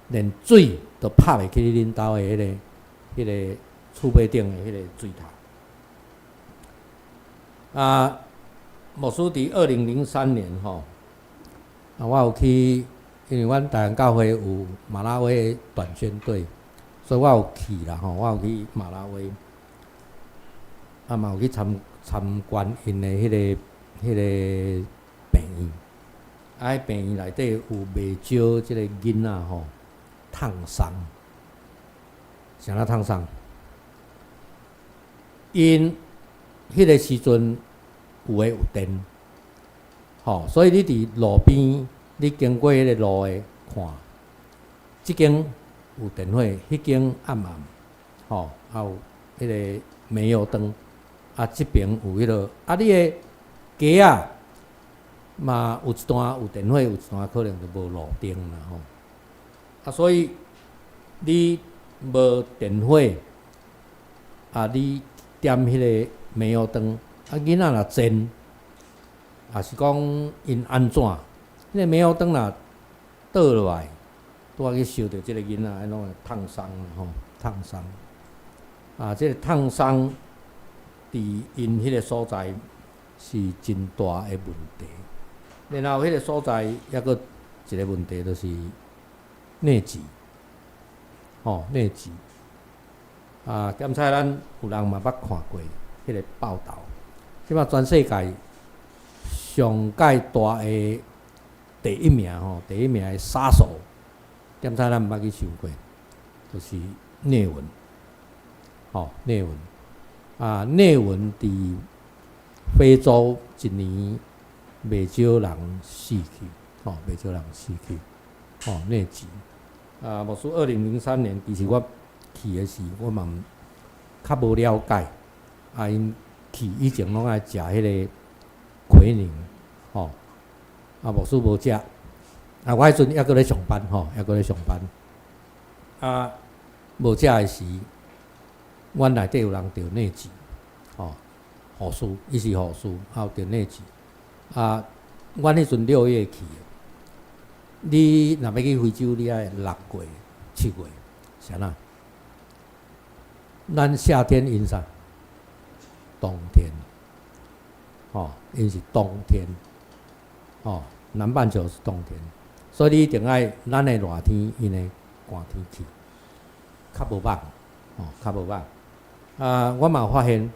連水都拍袂去你恁兜的彼個厝尾頂的彼個水塔。啊，牧師佇2003年吼，啊，我有去，因為阮大安教會有馬拉威短宣隊，所以我有去啦吼，我有去馬拉威，啊嘛有去參觀𪜶的彼個病院，啊，彼病院內底有袂少這個囡仔吼，燙傷，啥物燙傷？𪜶彼個時陣有的有電，吼，所以你佇路邊，你經過彼個路的看，這間有電火，彼間暗暗，吼，啊有彼個煤油燈。啊，這爿有彼個，啊，你的街仔嘛有一段有電火，有一段可能就無路燈啦吼。啊，所以你無電火，啊，你點彼個煤油燈，啊，囡仔若煎，抑是講𪜶按怎，彼個煤油燈若倒落來，拄仔去燒著這個囡仔，攏會燙傷吼，燙傷。啊，這個燙傷佇𪜶彼個所在。是真大的問題。然後彼个所在抑閣一个問題，就是瘧疾，吼，瘧疾。啊，檢測咱有人嘛捌看過彼个報導。這擺全世界上蓋大的第一名吼，第一名的殺手，檢測咱毋捌去想過，就是瘧蚊，吼，瘧蚊。啊，瘧蚊佇非洲一年袂少人死去，吼，袂少人死去，吼，瘧疾。啊，牧師2003年，其實我去的時，我嘛較無了解，啊，𪜶去以前攏愛食彼个奎寧，吼，啊，牧師無食，啊，我彼陣猶閣咧上班，吼，猶閣咧上班，啊，無食的時，阮內底有人著瘧疾，吼，護士，伊是護士，啊，有著瘧疾，啊，阮彼陣6月去的，你若欲去非洲，你愛6月、7月，是按怎？咱夏天𪜶啥？冬天，吼，𪜶是冬天，吼，南半球是冬天，所以你一定愛咱的熱天，𪜶的寒天去，較無蠓，吼，較無蠓。啊，我嘛有發現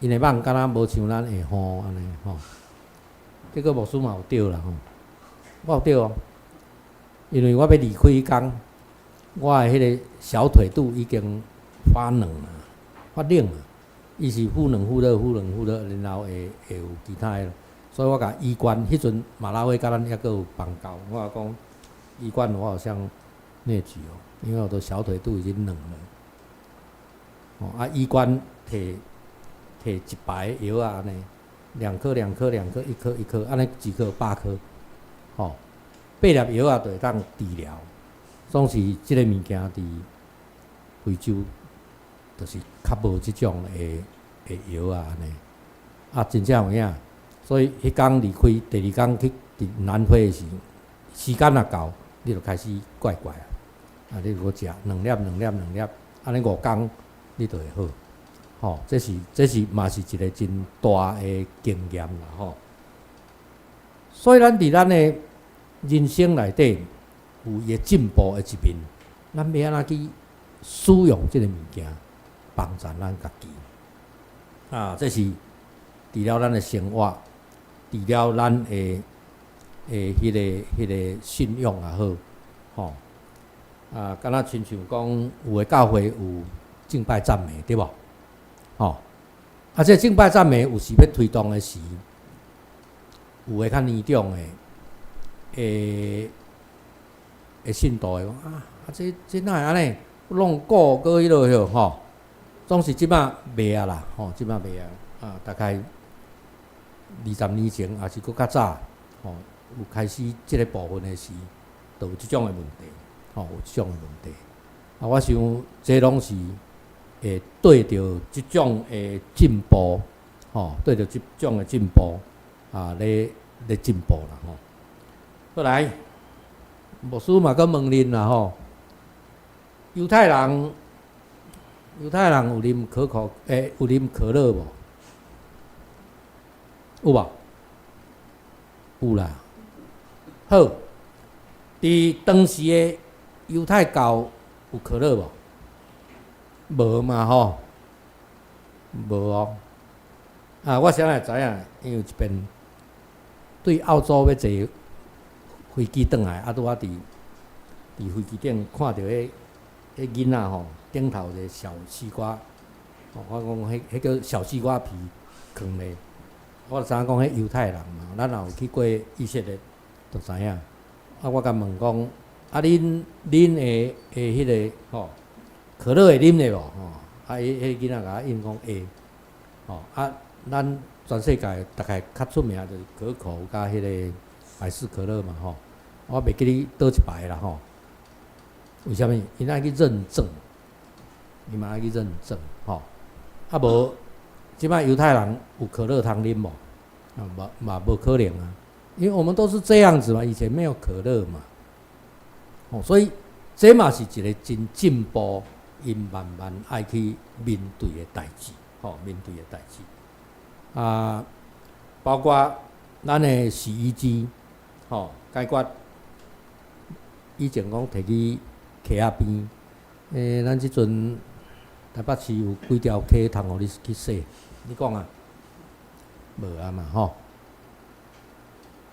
，𪜶的蠓敢若無像咱下雨按呢，吼。結果牧師嘛有著啦，吼，我有著哦，因為我欲離開彼工，我的彼个小腿肚已經發冷啊，發冷啊，伊是忽冷忽熱，忽冷忽熱，然後會有其他的，所以我共醫官彼陣馬拉維佮咱猶閣有邦交，我講醫官我好像瘧疾哦，因為我的小腿肚已經冷了。哦，啊，醫官提提一排藥仔按呢，兩顆兩顆兩顆，一顆一顆，按呢幾顆八顆，吼，八粒藥仔就會當治療。總是這个物件佇非洲，就是較無這種的的藥仔按呢，啊，真正有影。所以彼工離開，第二工去佇南非的時，時間若到，你就開始怪怪啊，啊，你閣食兩粒兩粒兩粒，按呢5工你就會好，吼，這是嘛是一个真大的經驗啦，吼。所以咱佇咱的人生內底有伊的進步的一面，咱欲按怎去使用這个物件，幫助咱家己。啊，這是除了咱的生活，除了咱的的彼个信仰也好，吼，啊，敢若親像講有的教會有敬拜讚美，對無？吼，啊，這敬拜讚美有時欲推動的時，有的較年長的，的信徒會講啊，啊，這哪會按呢？弄鼓閣彼落許吼，總是這擺袂啊啦，吼，這擺袂啊，啊，大概20年前，抑是閣較早，吼，有開始這个部分的時，就有這種的問題，吼，有這種的問題。啊，我想這攏是會對著這種的進步，吼，對著這種的進步，啊，咧咧進步啦，吼。過來，牧師嘛閣問恁啦，吼，猶太人，猶太人有啉可口，有啉可樂無？有無？有啦。好，佇當時的猶太教有可樂無？無嘛吼，無哦。啊，我啥會知影？因為一遍對澳洲欲坐飛機轉來，啊，拄仔佇飛機頂看著彼囡仔吼，頂頭一个小西瓜，我講彼叫小西瓜皮囥咧，我就知影講彼猶太人嘛，咱若有去過以色列，就知影。啊，我共問講，啊，恁的的彼个吼，可樂會啉的無？吼，啊，彼彼囡仔共我應講會，吼，啊，咱全世界大概較出名就是可口佮彼个百事可樂嘛，吼。我袂記得佗一排啦，吼。為啥物？𪜶愛去認證，𪜶嘛愛去認證，吼。啊無，這擺猶太人有可樂通啉無？啊，無嘛無可能啊，因為我們都是這樣子嘛，以前沒有可樂嘛。哦，所以這嘛是一个真進步，𪜶慢慢愛去面對的代誌，吼，面對的代誌。啊，包括咱的洗衣機，吼，解決以前講提去溪仔邊，咱這陣台北市有幾條溪通予你去洗？你講啊？無啊嘛，吼。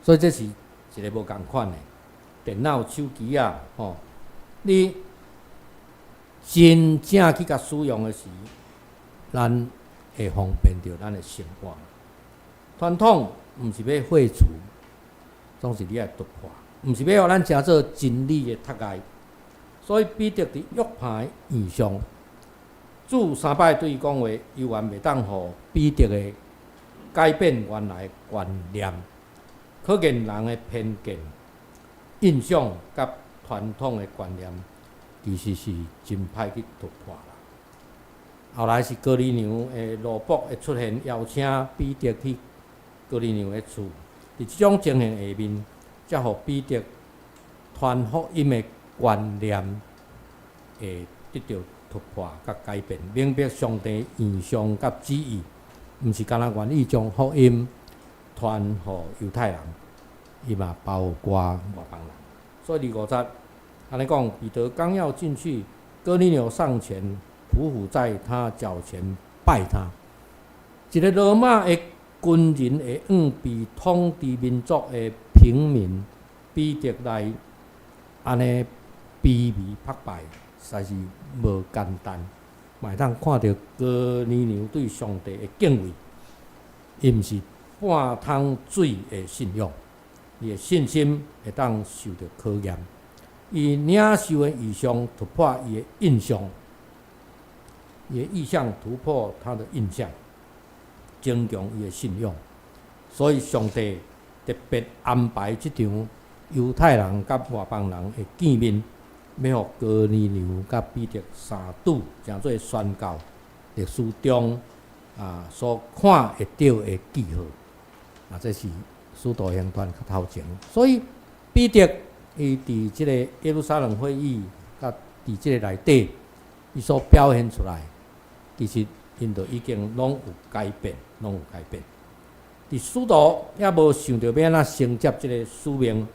所以這是一个無仝款的電腦、手機啊，吼，你真正去共使用的時，咱會方便著咱的生活。傳統毋是欲廢除，總是你愛突破，毋是欲予咱成做真理的窒礙。所以彼得佇約帕的異象，主三擺對伊講話，猶原袂當予彼得的改變原來觀念。可見人的偏見、印象佮傳統的觀念，其實是真歹去突破啦。後來是哥尼流的奴僕的出現，邀請彼得去哥尼流的厝。佇這種情形下面，才予彼得傳福音的觀念會得著突破佮改變，明白上帝異象佮旨意，毋是干焦願意將福音傳予猶太人，伊嘛包括外邦人。所以25節按呢講，彼得剛要進去，哥尼流上前，俯伏在他腳前拜他。一个羅馬的軍人會向被統治民族的平民彼得來按呢卑微膜拜，實在是無簡單。嘛會當看著哥尼流對上帝的敬畏，伊毋是半桶水的信仰，伊的信心會當受著考驗。伊領受的異象突破伊的印象，伊的異象突破他的印象，增強伊的信仰。所以上帝特別安排這場猶太人佮外邦人的見面，欲予哥尼流佮彼得三拄，成做宣教歷史中所看會著的記號。啊，這是使徒行傳較頭前。所以彼得伊佇這個耶路撒冷會議，佮佇這個內底，伊所表現出來，其實𪜶都已經攏有改變，攏有改變。佇使徒猶無想著欲按怎承接這個使命，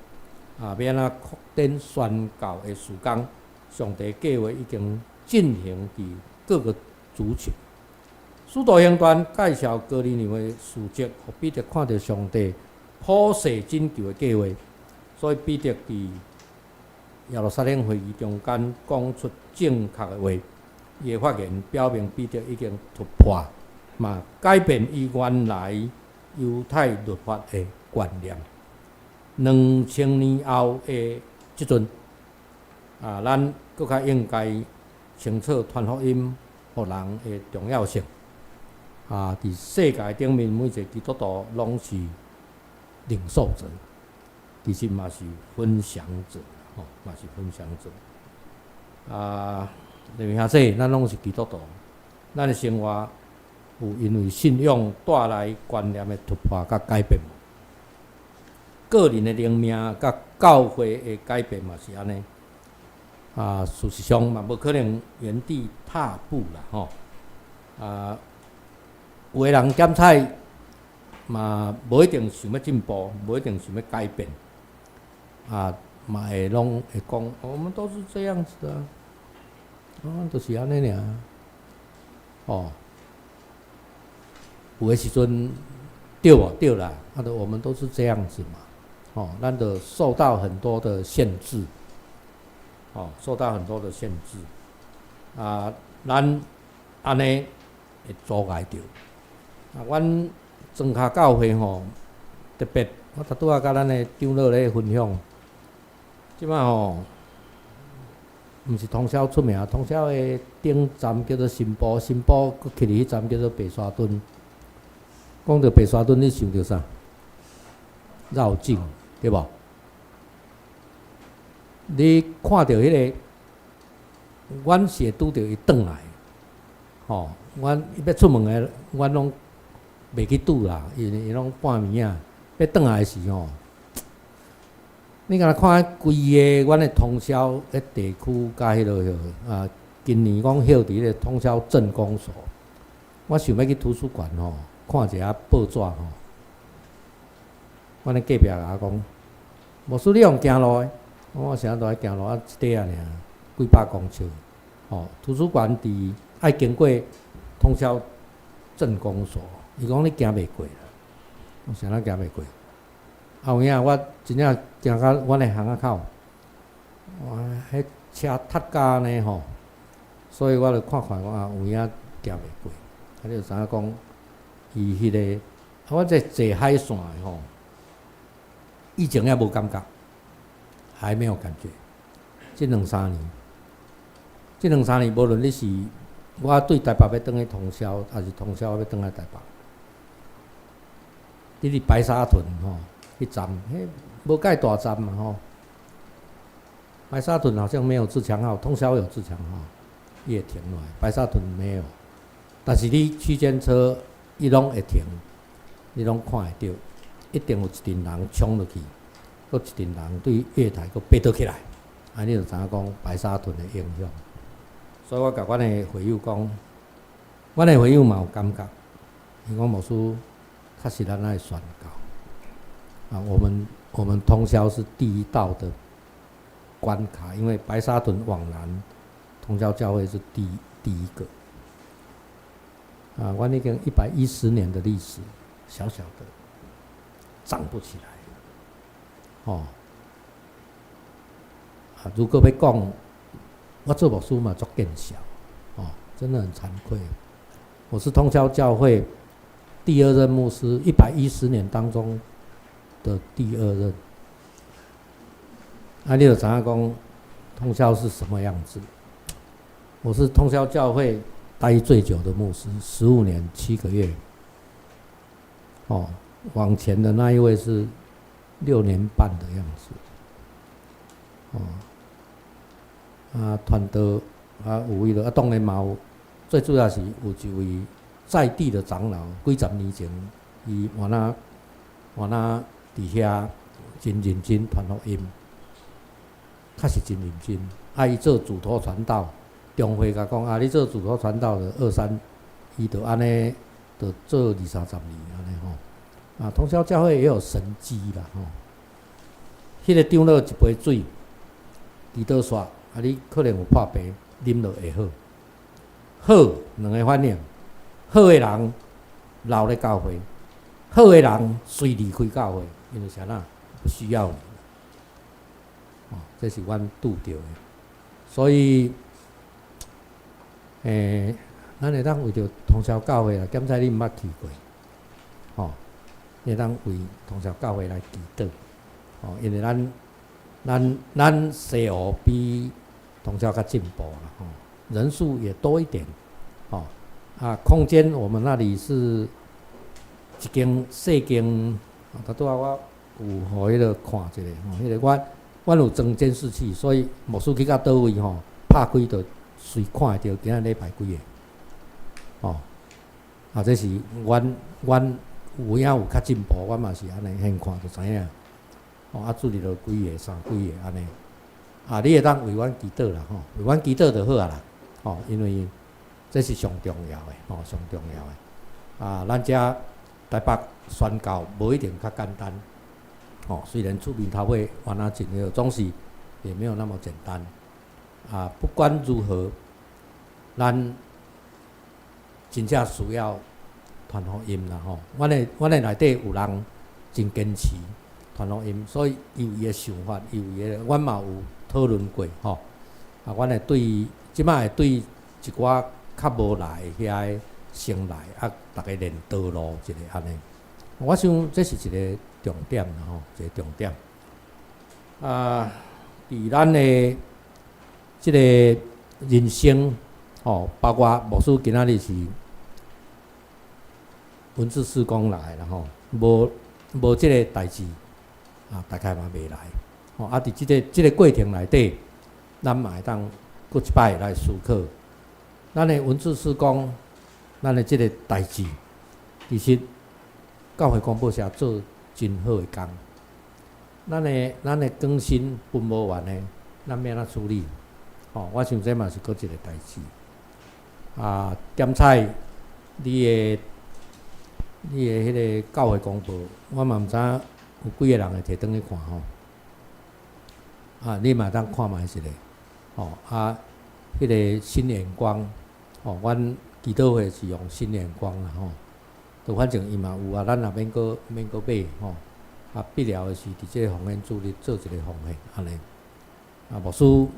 欲按怎擴展宣教的事工，上帝計劃已經進行佇各個族群。使徒行傳介紹哥尼流的事蹟，予彼得看著上帝普世拯救的計劃，所以彼得佇耶路撒冷會議中間講出正確的話，伊的發言表明彼得已經突破，嘛改變伊原來猶太律法的觀念。2000年後的這陣，咱閣較應該清楚傳福音予人的重要性。佇世界頂面，每一个基督徒攏是領受者，其實嘛是分享者，吼，嘛是分享者。弟兄姊妹，咱攏是基督徒，咱的生活有因為信仰帶來觀念的突破佮改變無？個人的靈命佮教會的改變嘛是按呢。事實上嘛無可能原地踏步啦，吼。有的人點菜嘛，無一定想欲進步，無一定想欲改變，嘛會攏會講，我們都是這樣子的，啊，就是按呢爾，哦，有的時陣對無對啦，都我們都是這樣子嘛，哦，咱就受到很多的限制，哦，受到很多的限制，咱按呢會阻礙著。阮莊跤教會吼，特別我拄拄仔佮咱的長老咧分享，這擺吼，毋是通霄出名，通霄的頂站叫做新埔，新埔閣起去彼站叫做白沙墩。講著白沙墩，你想著啥？繞境，對無？你看著彼个，阮是會拄著伊轉來，吼，阮欲出門的，阮攏袂去拄啦，因為伊攏半暝仔，欲轉來的時吼，你敢若看規个阮的通霄彼地區佮彼落，今年講歇佇彼个通霄鎮公所，我想欲去圖書館吼，看一下報紙吼，阮咧隔壁共我講，牧師你用行路的，我啥都愛行路啊，一塊仔爾，幾百公尺。吼，圖書館佇愛經過通霄鎮公所，伊講你行袂過啦，我啥人行袂過？啊有影，我真正行到阮的巷仔口，哇，彼車塞甲按呢吼，所以我就看看講啊，有影行袂過。啊，你就知影講，伊彼个，啊，我這坐海線的吼，以前也無感覺，還沒有感覺。這兩三年，這兩三年，無論你是我對台北欲轉去通霄，抑是通霄欲轉來台北，你佇白沙屯吼，彼站，彼無蓋大站嘛吼。白沙屯好像沒有自強號，通霄有自強號，伊會停落來。白沙屯沒有，但是你區間車伊攏會停，你攏看會著，一定有一陣人衝落去，閣一陣人對月台閣爬倒起來，按呢就知影講白沙屯的影響。所以我共阮的會友講，阮的會友嘛有感覺，伊講牧師確實咱愛宣教。啊，我們通霄是第一道的關卡，因為白沙屯往南，通霄教會是第一個。啊，阮已經110年的歷史，小小的長不起來。哦，啊，如果欲講，我做牧師嘛足見笑，哦，真的很慚愧。我是通霄教會第二任牧師，110年當中的第二任。啊，你就知影講通霄是什麼樣子？我是通霄教會待最久的牧師，15年7個月。哦，往前的那一位是6年半的樣子。哦，啊，傳道啊，有彼個啊，當然嘛有，最主要是有一位在地的長老，幾十年前，伊換哪換哪佇遐真認真傳福音，確實真認真。啊，伊做囑託傳道，中會共講啊，你做囑託傳道的二三，伊就按呢，就做二三十年按呢吼。啊，通霄教會也有神蹟啦吼。彼個長老一杯水，祈禱煞，啊，你可能有破病，啉落會好。好，兩个反應，好的人留咧教會，好的人隨離開教會，因為啥啦？不需要你。哦，這是阮拄著的，所以，咱會當為著通霄教會啦，檢採你毋捌去過，吼，你會當為通霄教會來祈禱，吼，因為咱西湖比通霄較進步啦，吼，人數也多一點，吼，啊，空間我們那裡是一間細間，拄拄仔我有予彼个看一下，吼，彼个阮有裝監視器，所以牧師去到佗位吼，拍開就隨看會著今仔禮拜幾个，吼，啊，這是阮有影有較進步，阮嘛是按呢現看就知影，吼，啊，注入落幾个、三幾个按呢，啊，你會當為阮祈禱啦，吼，為阮祈禱就好啊啦，吼，因為這是上重要的，吼，上重要的，啊，咱遮台北宣教無一定較簡單。哦，雖然出面頭尾原來真好，總是也沒有那麼簡單。啊，不管如何，咱真正需要傳福音啦吼。阮的內底有人真堅持傳福音，所以伊有伊的想法，伊有伊的，阮嘛有討論過吼。啊，阮會對這擺會對一寡較無來遐个先來，啊，逐家練道路一个按呢。我想這是一个重點啦吼，一个重點。啊，佇咱的這个人生吼，包括牧師今仔日是文字事工來啦吼，無這个代誌啊，大概嘛袂來。吼，啊，佇這个過程內底，咱嘛會當閣一擺來思考，咱的文字事工，咱的這个代誌，其實教會廣播社做真好的工。咱的更新分無完的，咱欲按怎處理？吼，我想這嘛是閣一个代誌。啊，檢採你的你的彼个教會公報，我嘛毋知影有幾个人會提轉去看吼。啊，你嘛當看覓一下，吼啊，彼个新眼光，吼，阮祈禱會是用新眼光啦吼。就反正伊嘛有啊，咱也免閣買吼。啊，必要的是佇這个奉獻主日做一个奉獻，按呢。啊，牧師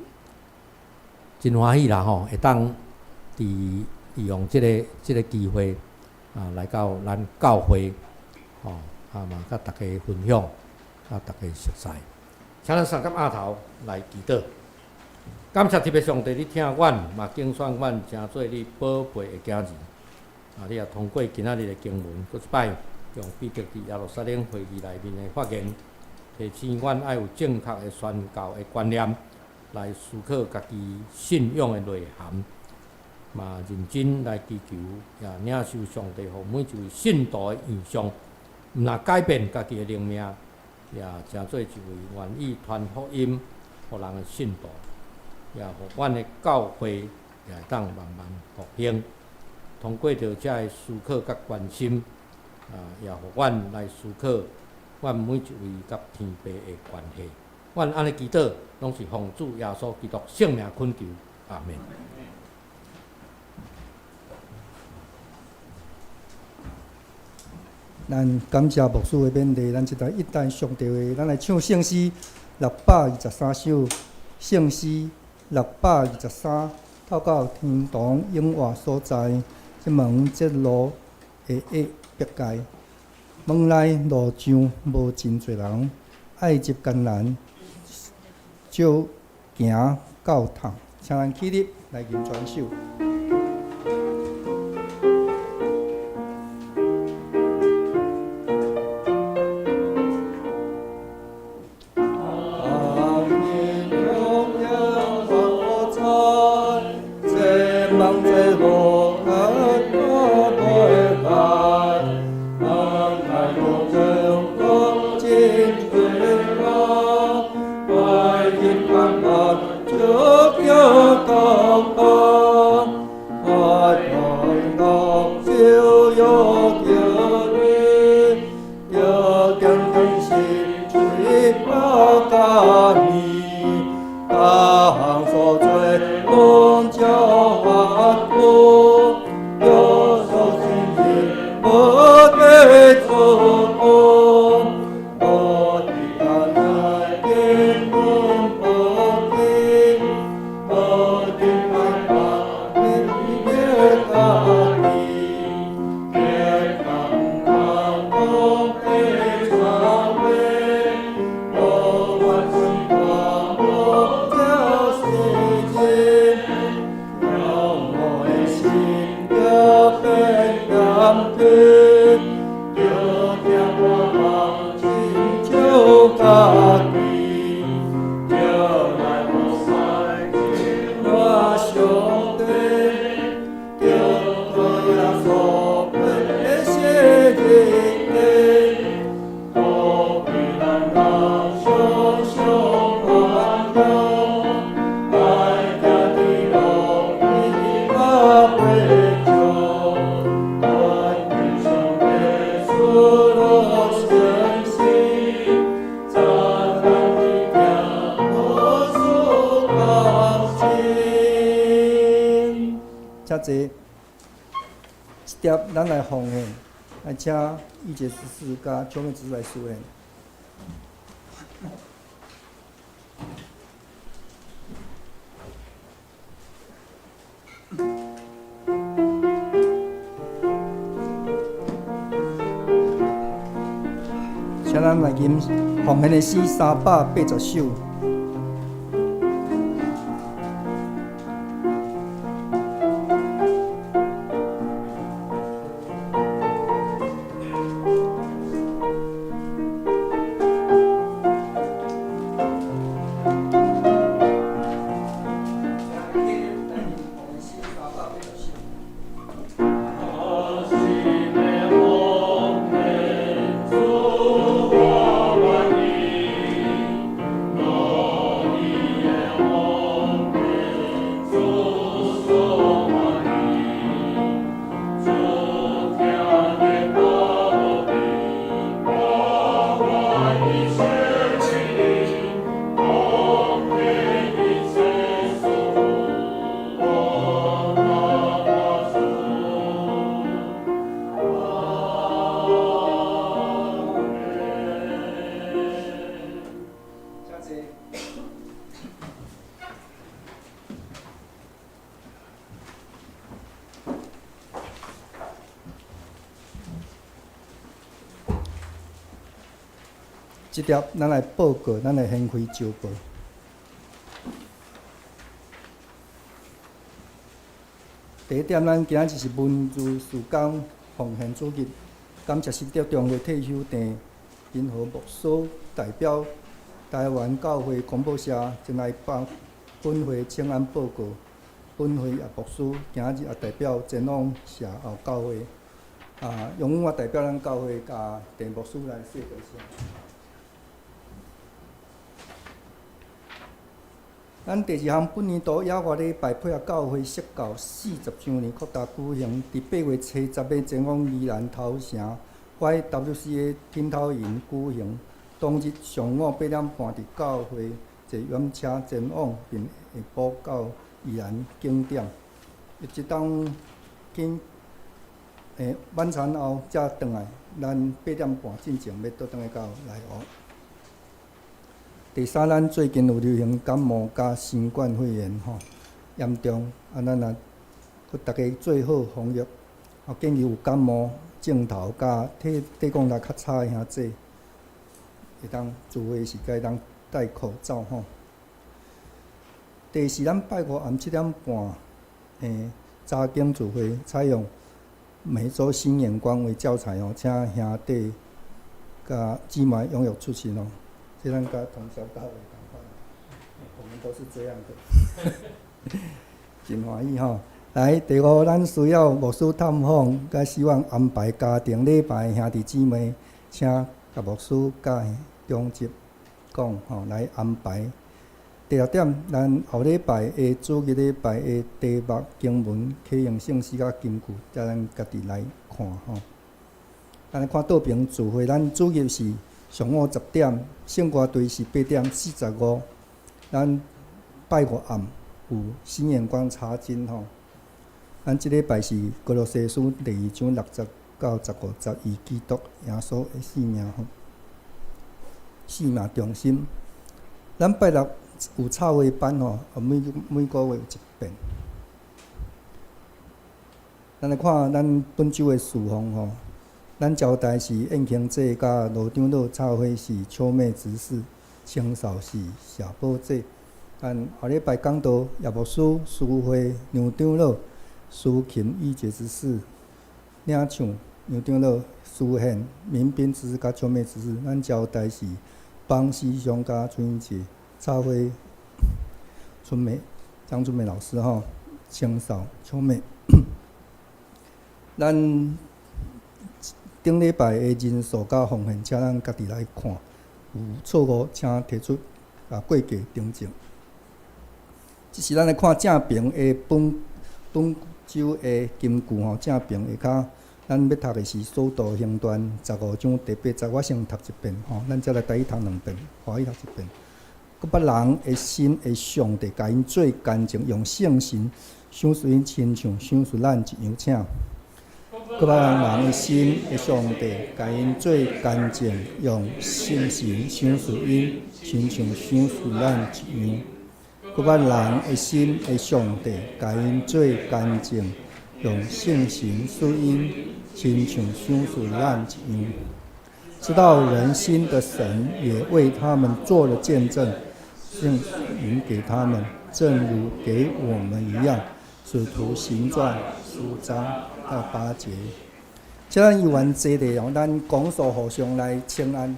真歡喜啦吼，會當佇利用這个機會啊，來到咱教會吼，啊嘛佮大家分享，佮大家熟似。請咱三佮額頭來祈禱。感謝特別上帝，你疼阮，嘛揀選阮，成做你寶貝的囝兒。啊，你也通過今仔日的經文，閣一擺用彼得佇耶路撒冷會議內面的發言，提醒阮愛有正確的宣教的觀念，來思考家己信仰的內涵，嘛認真來祈求，也領受上帝予每一位信徒的異象，毋若改變家己的靈命，也成做一位願意傳福音予人的信徒，也予阮的教會也會當慢慢復興。通過著遮个思考佮關心，啊，也予阮來思考阮每一位佮天父的關係。阮按呢祈禱，攏是奉主耶穌基督聖名懇求，阿們。咱感謝牧師的勉勵，咱這代一代上帝話，咱來唱聖詩623首，聖詩623，透到天堂永活所在，這門這路會下別界，門內路上無真濟人，愛入艱難，少行夠痛，請咱起立來吟全首。請坐。這碟咱來奉獻，來請玉姐執事佮秋妹執事來示獻。請咱來吟奉獻的詩380首。這粒咱來報告，咱的顯開週報。第一點，咱今仔日是文字事工奉獻主日，感謝新竹中會退休鄭仁和牧師代表台灣教會廣播社前來幫本會請安報告。本會葉牧師今仔日也代表前往社後教會，啊，容我代表咱教會共鄭牧師來說多謝。咱第二項，本年度野外禮拜配合教會釋教40週年擴大舉行，佇8月初十日前往宜蘭頭城 YWCA 天頭營舉行。當日上午8點半，佇教會坐轅車前往，並下晡到宜蘭景點。一當經晚餐後才轉來，咱8點半進前欲倒轉來到內湖。第三，咱最近有流行感冒佮新冠肺炎吼嚴重，啊，咱也閣逐家做好防疫，啊，建議有感冒症頭佮體抵抗力較差的兄弟，會當聚會時會當戴口罩吼。第四，咱拜五暗7點半，查經聚會採用每週新眼光為教材哦，請兄弟佮姊妹踴躍出席哦。這咱佮同小教會仝款，我們都是這樣的，真歡喜吼。來，第五，咱需要牧師探訪，佮希望安排家庭禮拜兄弟姊妹，請共牧師佮長執講吼來安排。第六點，咱後禮拜的主日禮拜的題目經文、啟用聖詩佮金句，才咱家己來看吼。咱來看道平聚會，咱主日是上午10點，聖歌隊是8點45。咱拜五暗有新眼光查經吼。咱這禮拜是歌羅西書第二章6節到15節，以基督耶穌的性命吼，性命中心。咱拜六有插畫班吼，每每個月有一遍。咱來看咱本週的事奉吼。咱招待是燕卿姐佮羅長老，插花是秋妹執事，清掃是謝寶姐。咱後禮拜講道葉牧師、蘇慧楊長老、蘇琴玉姐執事、領唱楊長老、蘇憲民兵執事佮秋妹執事。咱招待是邦師兄佮春英姐，插花春梅張春梅老師吼，清掃秋妹。咱頂禮拜的人數佮奉獻，請咱家己來看，有錯誤請提出啊過計訂正。這是咱來看正平的本本週的金句吼，正平下跤，咱欲讀的是《使徒行傳》15章第8節，我先讀一遍吼，咱才來台語讀兩遍，華語讀一遍。閣捌人的心的上帝，共𪜶做乾淨，用聖神賞賜𪜶親像賞賜咱一樣，請。閣捌人的心的上帝，共𪜶做乾淨，用聖神賞賜𪜶，親像賞賜咱一樣。閣捌人的心的上帝，共𪜶做乾淨，用聖神賜𪜶，親像賞賜咱一樣。知道人心的神也為他們做了見證，聖靈給他們，正如給我們一樣。使徒行傳15章到8節。這咱有緣坐咧哦，咱講數互相來請安。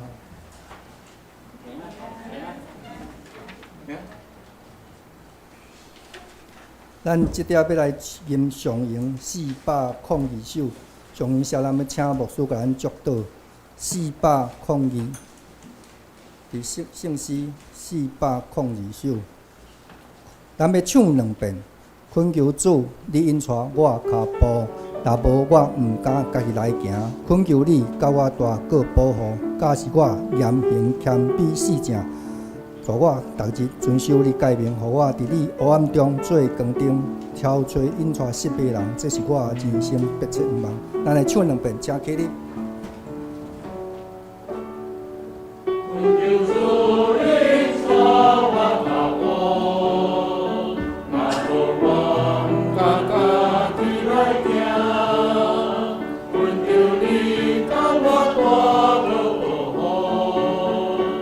咱這條欲來吟上詠402首，上詠寫咱欲請牧師共咱祝禱。402，佇聖聖詩402首，咱欲唱兩遍。懇求主，你引帶我跤步，若無我毋敢家己來行。懇求你，佮我大過保護，教示我嚴行謙卑四正，帶我逐日遵守你誡命，予我佇你黑暗中做光燈，挑找引帶失迷人，這是我人生迫切願望。咱來唱兩遍，請起立。懇求主你帶我腳步，若無我毋敢家己來行。懇求你佮我大過保護，教示我嚴行謙卑四正，帶我逐日遵守你誡命，予我佇你黑暗中做光燈，挑找引帶失迷人，這是我人生迫切願望。咱來唱兩遍，請起立。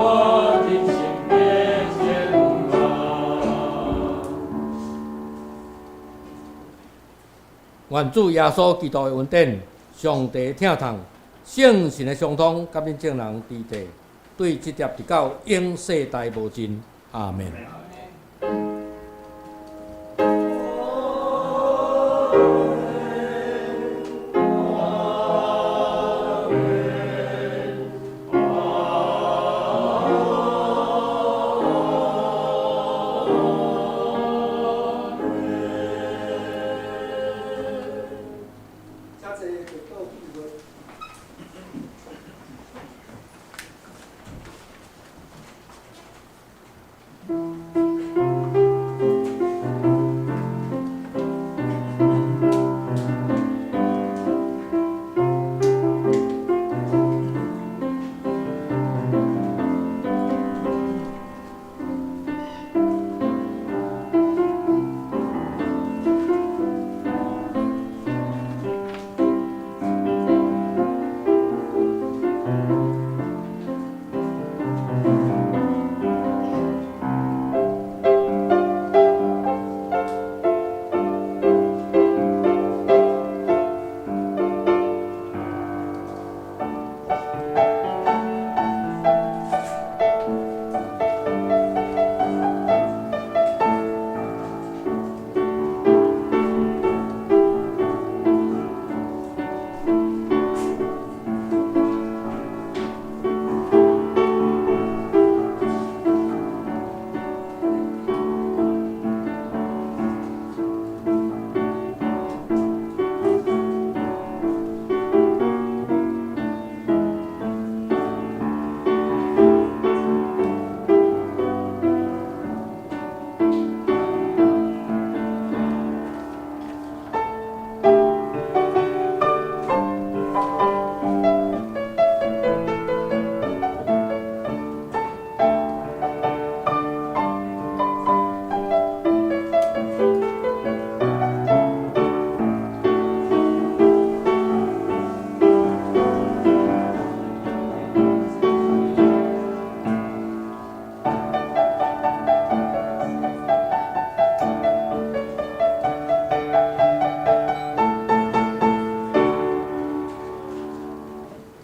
我人生的前路。願主耶穌基督的恩典、上帝的疼痛、聖神的相通，佮恁眾人佇佇，對這粒直到永世代無盡。阿們。